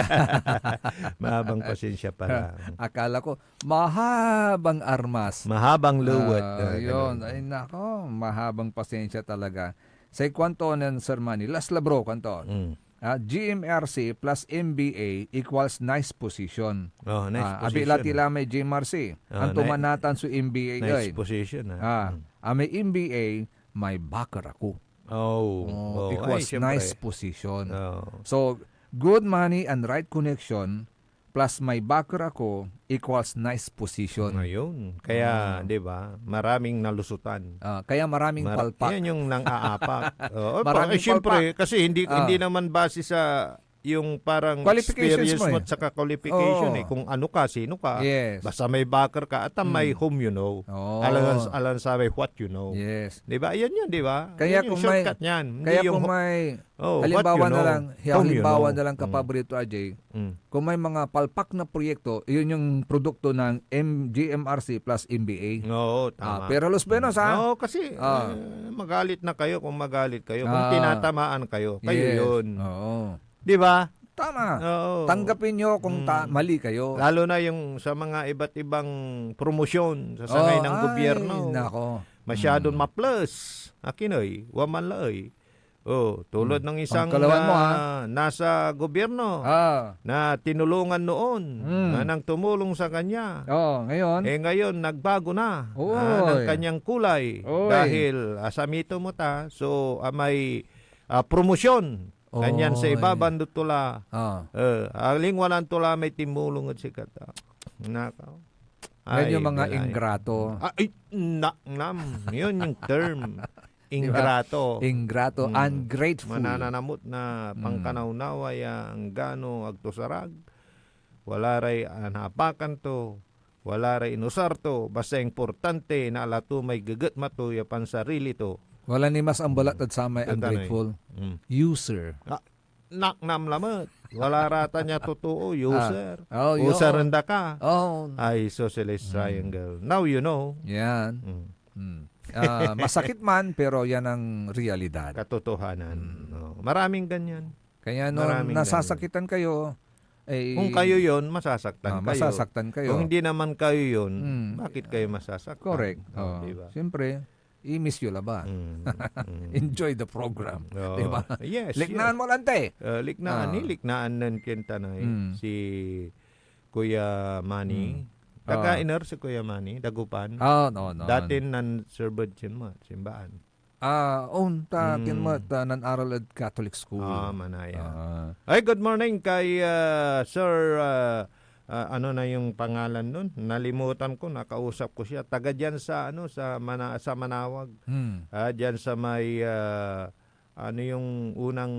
Mahabang pasensya pala. Akala ko, mahabang armas. Mahabang lewet. Ah, Ah, yun. ganun. Ay, nako, mahabang pasensya talaga. Say kuanto nen Sir Manny, last la, bro, kuanto. Mm. Ah, G M R C plus M B A equals nice position. Oh, nice Ah, position, abi la ti ah. la may G M R C. Ah, Anto ni-, man natan so M B A, nice ay. position, ah. Ah, Mm. ah, may M B A, may backer ako. Oh, Oh, oh, equals ay, siyempre. nice position. Oh. So, good money and right connection plus may backer ako equals nice position. Ngayon, kaya, Ah. di ba, maraming nalusutan. Ah, kaya maraming Mar-, palpak. yan yung nang-aapak. Oo, Maraming pa-, eh, siyempre, palpak. kasi hindi, Ah. hindi naman base sa yung parang Qualifications experience mo mo eh. at saka qualification Oo. eh. Kung ano ka, sino ka. Yes. Basta may backer ka, at may Hmm. whom you know. Oo. Alangan, alangan sa may what you know. Yes. Di ba? Yan yun, di ba? Kaya Yan yung kung may, shortcut niyan. Hindi kaya yung kung ho-, may, oh, what halimbawa you na know, lang, whom you halimbawa know. na lang, Mm. kapabrito, Ajay, Mm. kung may mga palpak na proyekto, yun yung produkto ng M-, G M R C plus M B A. Oo, Ah, tama. pero Los Buenos, ha? Oo, kasi, Ah. eh, magalit na kayo kung magalit kayo, kung Ah. tinatamaan kayo. Kayo Yes. yun. Oo. Di ba? Tama. Oo. Tanggapin nyo kung ta-, Mm. mali kayo. Lalo na yung sa mga iba't ibang promosyon sa sangay Oh, ng ay, gobyerno. nako. Masyadon Mm. maples. Akin, oy, waman la, oy. Oh, tulod Mm. ng isang, Pangkalawan mo, ah, ah. nasa gobyerno Ah. na tinulungan noon, Mm. na nang tumulong sa kanya. Oh, ngayon? Eh, ngayon, nagbago na, Oy. ah, ng kanyang kulay Oy. dahil asamito mo ta. So, ah, may, ah, promosyon. Kanyan sa Oy. ibabandot to la, Ah. eh, alingwanan to la may timulong ed sikata. Nakaw. Yan Ay, yung mga bilay. ingrato. Ah, ay, naknam. Yun yung term. Di ba? Ingrato. Ingrato, Mm. ungrateful. Manananamot na Mm. pangkanawnawa ya anggano agto sarag. Wala ray anaapakan to. Wala ray inusar to, basta importante na ala to may gegetma to ya pansarili to. Wala ni mas ambalat Mm. ed samay Totoo na ungrateful. eh. Mm. User. Ah, naknam lamet. Wala ratan ya totoo, Ah. user. Oh, yun. User enda ka. Oh. Ay, isosceles Mm. triangle. Now you know. Yan. Mm. Mm. Ah, masakit man, pero yan ang realidad. Katotohanan. Mm. No. Maraming ganyan. Kaya no Maraming nasasakitan kayo, eh, Kung kayo yon, masasaktan Ah, kayo. masasaktan kayo. Kung hindi naman kayo yon, Mm. bakit kayo masasaktan? Correct. Oh, Oo. di ba? Siyempre, i-miss yun la ba? Mm, mm. Enjoy the program. Oo. Di ba? Yes, Liknaan yes. mo lang, te. Uh, liknaan, Ah. ni liknaan nen Quintanay, Mm. si Kuya Manny. Mm. Taga Ah. Iner si Kuya Manny, Dagupan. Ah, no, no, Dati no. nan Sir Virgin mo, simbaan. Ah, on, ta, Mm. kin mo, ta, nan-aral ed Catholic school. Ah, manaya. Ah. Ay, good morning kay, ah, Sir, ah, ah, ano na yung pangalan nun? Nalimutan ko, nakausap ko siya. Taga diyan sa, ano, sa Mana-, sa Manawag. Hmm. Ah, diyan sa may, ah, ano yung unang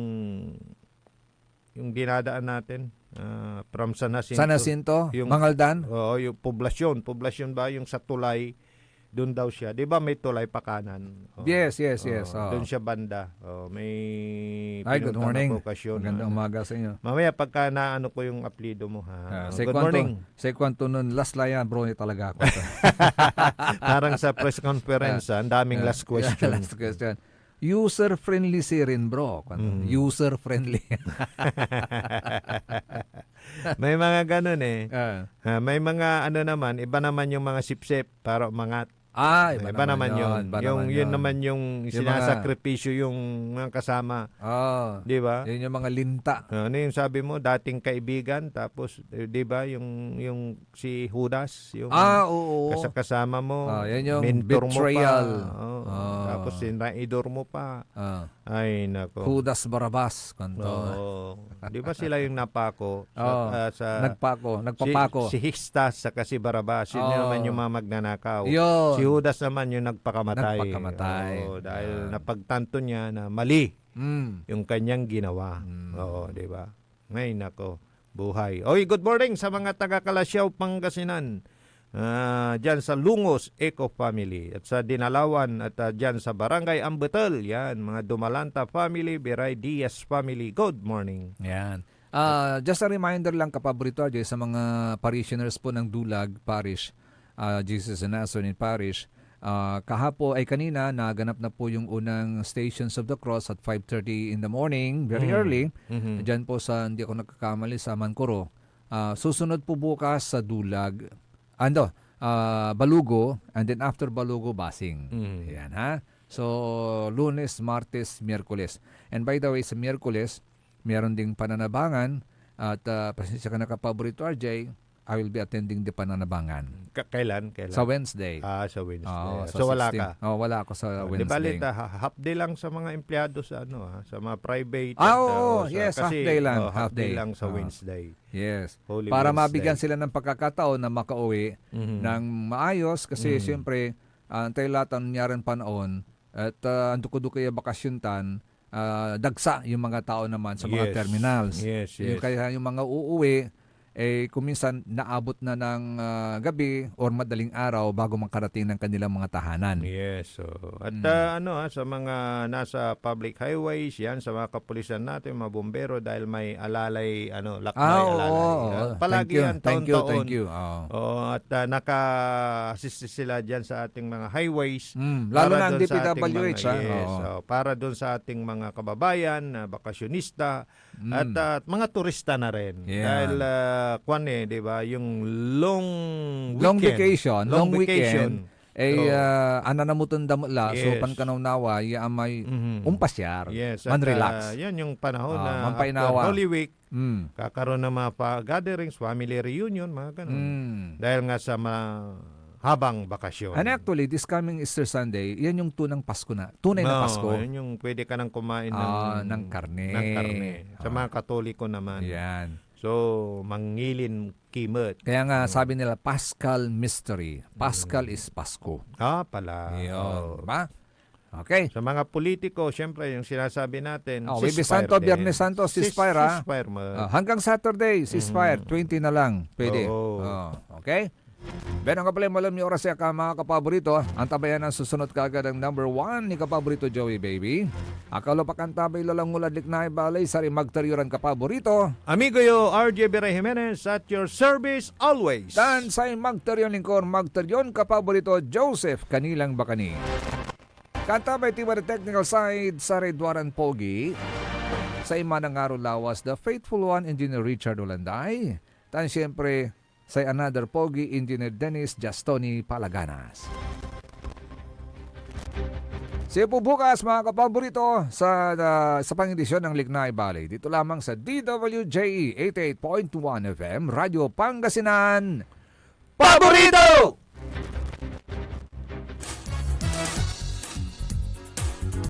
yung dinadaan natin, ah, from San Jacinto. San Jacinto? Yung, Mangaldan? Oo, yung poblasyon. Poblasyon ba yung sa tulay? Doon daw siya. Di ba may tulay pa kanan? Oo. Yes, yes, yes. Oo, Oo. doon siya banda. Oo, may Ay, good pinunta na morning. po okasyon. Magandang Ano? umaga sa inyo. Mamaya pagka naano ko yung apelyido mo, ha? Ah, Good say kwanto, morning. say kwanto nun, last la yan, bro, ni talaga ako. Parang sa press conference, Ah, ah, ang daming ah, last question. last question. User-friendly sirin, bro. Kwan-, Mm. user-friendly. May mga ganun eh. Ah. Ah, may mga ano naman, iba naman yung mga sipsip para umangat. Ah, iba Iba naman naman yun. yun. Iba Yung, naman yun yun. naman yung Yung mga sinasakripisyo yung mga kasama. Oh, Di ba? Yun yung mga linta. Ah, ano yung sabi mo? Dating kaibigan, tapos, eh, di ba, yung, yung si Judas, yung Ah, oo. kasakasama mo, Ah, yan yung mentor mo pa. betrayal. Oo. Ah. Tapos sinaidor mo pa. Ah. Ay, nako. Judas Barabas, kanto. Oo. Di ba sila yung napako sa, Oo. ah, sa Nagpako, si, nagpapako. si Justas saka si Barabas, yun Oo. naman yung mga magnanakaw. Yun. Si Judas naman yung nagpakamatay. Nagpakamatay. Oo, dahil Yan. napagtanto niya na mali Mm. yung kanyang ginawa. Mm. Oo, di ba? Ay, nako. Buhay. Oy, good morning sa mga taga Calasiao, Pangasinan. Ah, diyan sa Lungos Eco Family at sa Dinalawan at, ah, diyan sa Barangay Ambetel. Yan, mga Dumalanta family, Biray Diaz family. Good morning. Yan. Ah, just a reminder lang, kapaborito, Arjay, sa mga parishioners po ng Dulag Parish, ah, Jesus and Nazarene Parish. Ah, kahapo ay kanina, naganap na po yung unang Stations of the Cross at five thirty in the morning, very Mm. early. Mhm. Diyan po sa, hindi ako nagkakamali, sa Mancoro. Ah, susunod po bukas sa Dulag, ano, ah, Balugo, and then after Balugo, Basing. Mm. Ayan, ha? So, Lunes, Martes, Miyerkules. And by the way, sa Miyerkules, meron ding pananabangan at, ah, pasensya ka na, kapaborito, R J, I will be attending the pananabangan. Ka-, kailan? Kailan? Sa Wednesday. Ah, sa Wednesday. Oo, sa So, wala sixteen. ka? Oh, wala ako sa Ah, di Wednesday. bali, ta-, ha-, half day lang sa mga empleyado sa ano, ah, sa mga private Ah, at, oo, ah, sa, yes, half kasi, day lang, oh, half half day. day lang sa Ah. Wednesday. Yes. Holy Para Wednesday. mabigyan sila ng pagkakataon na makauwi Mhm. ng maayos kasi Mhm. siyempre, ah, antay lahat ang nanyarin panahon at, ah, andukuduko ya bakasyon tan, ah, dagsa yung mga tao naman sa mga Yes. terminals. Yes, Yung yes. kaya yung mga uuwi, eh, kuminsan naabot na ng, ah, gabi or madaling araw bago makarating ng kanilang mga tahanan. Yes, so, at, Mm. ah, ano, ah, sa mga nasa public highways, yan, sa mga kapulisan natin, mga bombero, dahil may alalay, ano, lakbay, Ah, oo, alalay. oo. Ah, palagi Thank you, yan, thank you, taon-taon. thank you. Oo. Oo, at, ah, naka-assist sila dyan sa ating mga highways. Mm, lalo Para na ang doon sa ating D P W H, mga, ah. yes, Oo. oh, para doon sa ating mga kababayan na bakasyonista Mm. at, ah, at mga turista na rin. Yan. Dahil, ah, kwan eh, di ba, yung long Long weekend. vacation, Long long weekend, vacation. eh, Oo. ah, ananamutan da met la, so Yes. pankanawnawa, ya amay Mhm. umpasyar, Yes, at, man-relax. ah, yan yung panahon Ah, na mampainawa. after Holy Week, Mm. kakaroon ng mga pa-, gatherings, family reunion, mga ganun. Mm. Dahil nga sa mahabang bakasyon. And actually, this coming Easter Sunday, yan yung tunang Pasko na. Tunay na No, Pasko. yun yung pwede ka nang kumain Ah, ng, ng karne. ng karne. Sa Ah. mga Katoliko naman. Yan. So, mangilin kimot. Kaya nga, Mm. sabi nila, Paschal mystery. Paschal Mm. is Pasko. Ah, pala. Yun, Oo. di ba? Okay. Sa mga politiko, siyempre, yung sinasabi natin, Oh, Huwebes ceasefire Santo, din. Biyernes Santo, Cease-, ceasefire, ah. ceasefire mo. Ah, hanggang Saturday, ceasefire. Mm. Twenty na lang. Pwede. Oo. Oh, okay? Ben, ang kapalay mo, alam niyo, oras ya ka, mga kapaborito. Antabayan ang susunod kaagad ang number one ni kapaborito Joey Baby. Akalo pa kantabay lalangulad liknay balay, sari magtaryo ran kapaborito. Amigo yo, R J Biray Jimenez, at your service always. Dan say magtaryon lingkor, magtaryon kapaborito, Joseph Kanilang Bakani. Kantabay ti wada technical side, saray duaran pogi. Say manangaro lawas, the faithful one, Engineer Richard Olanday. Tan siyempre, say another pogi, Engineer Dennis Jastoni Palaganas. See you po bukas, mga kapaborito, sa, ah, sa pangedisyon ng Liknay Balay. Dito lamang sa D W J E eighty-eight point one F M, Radyo Pangasinan. Paborito!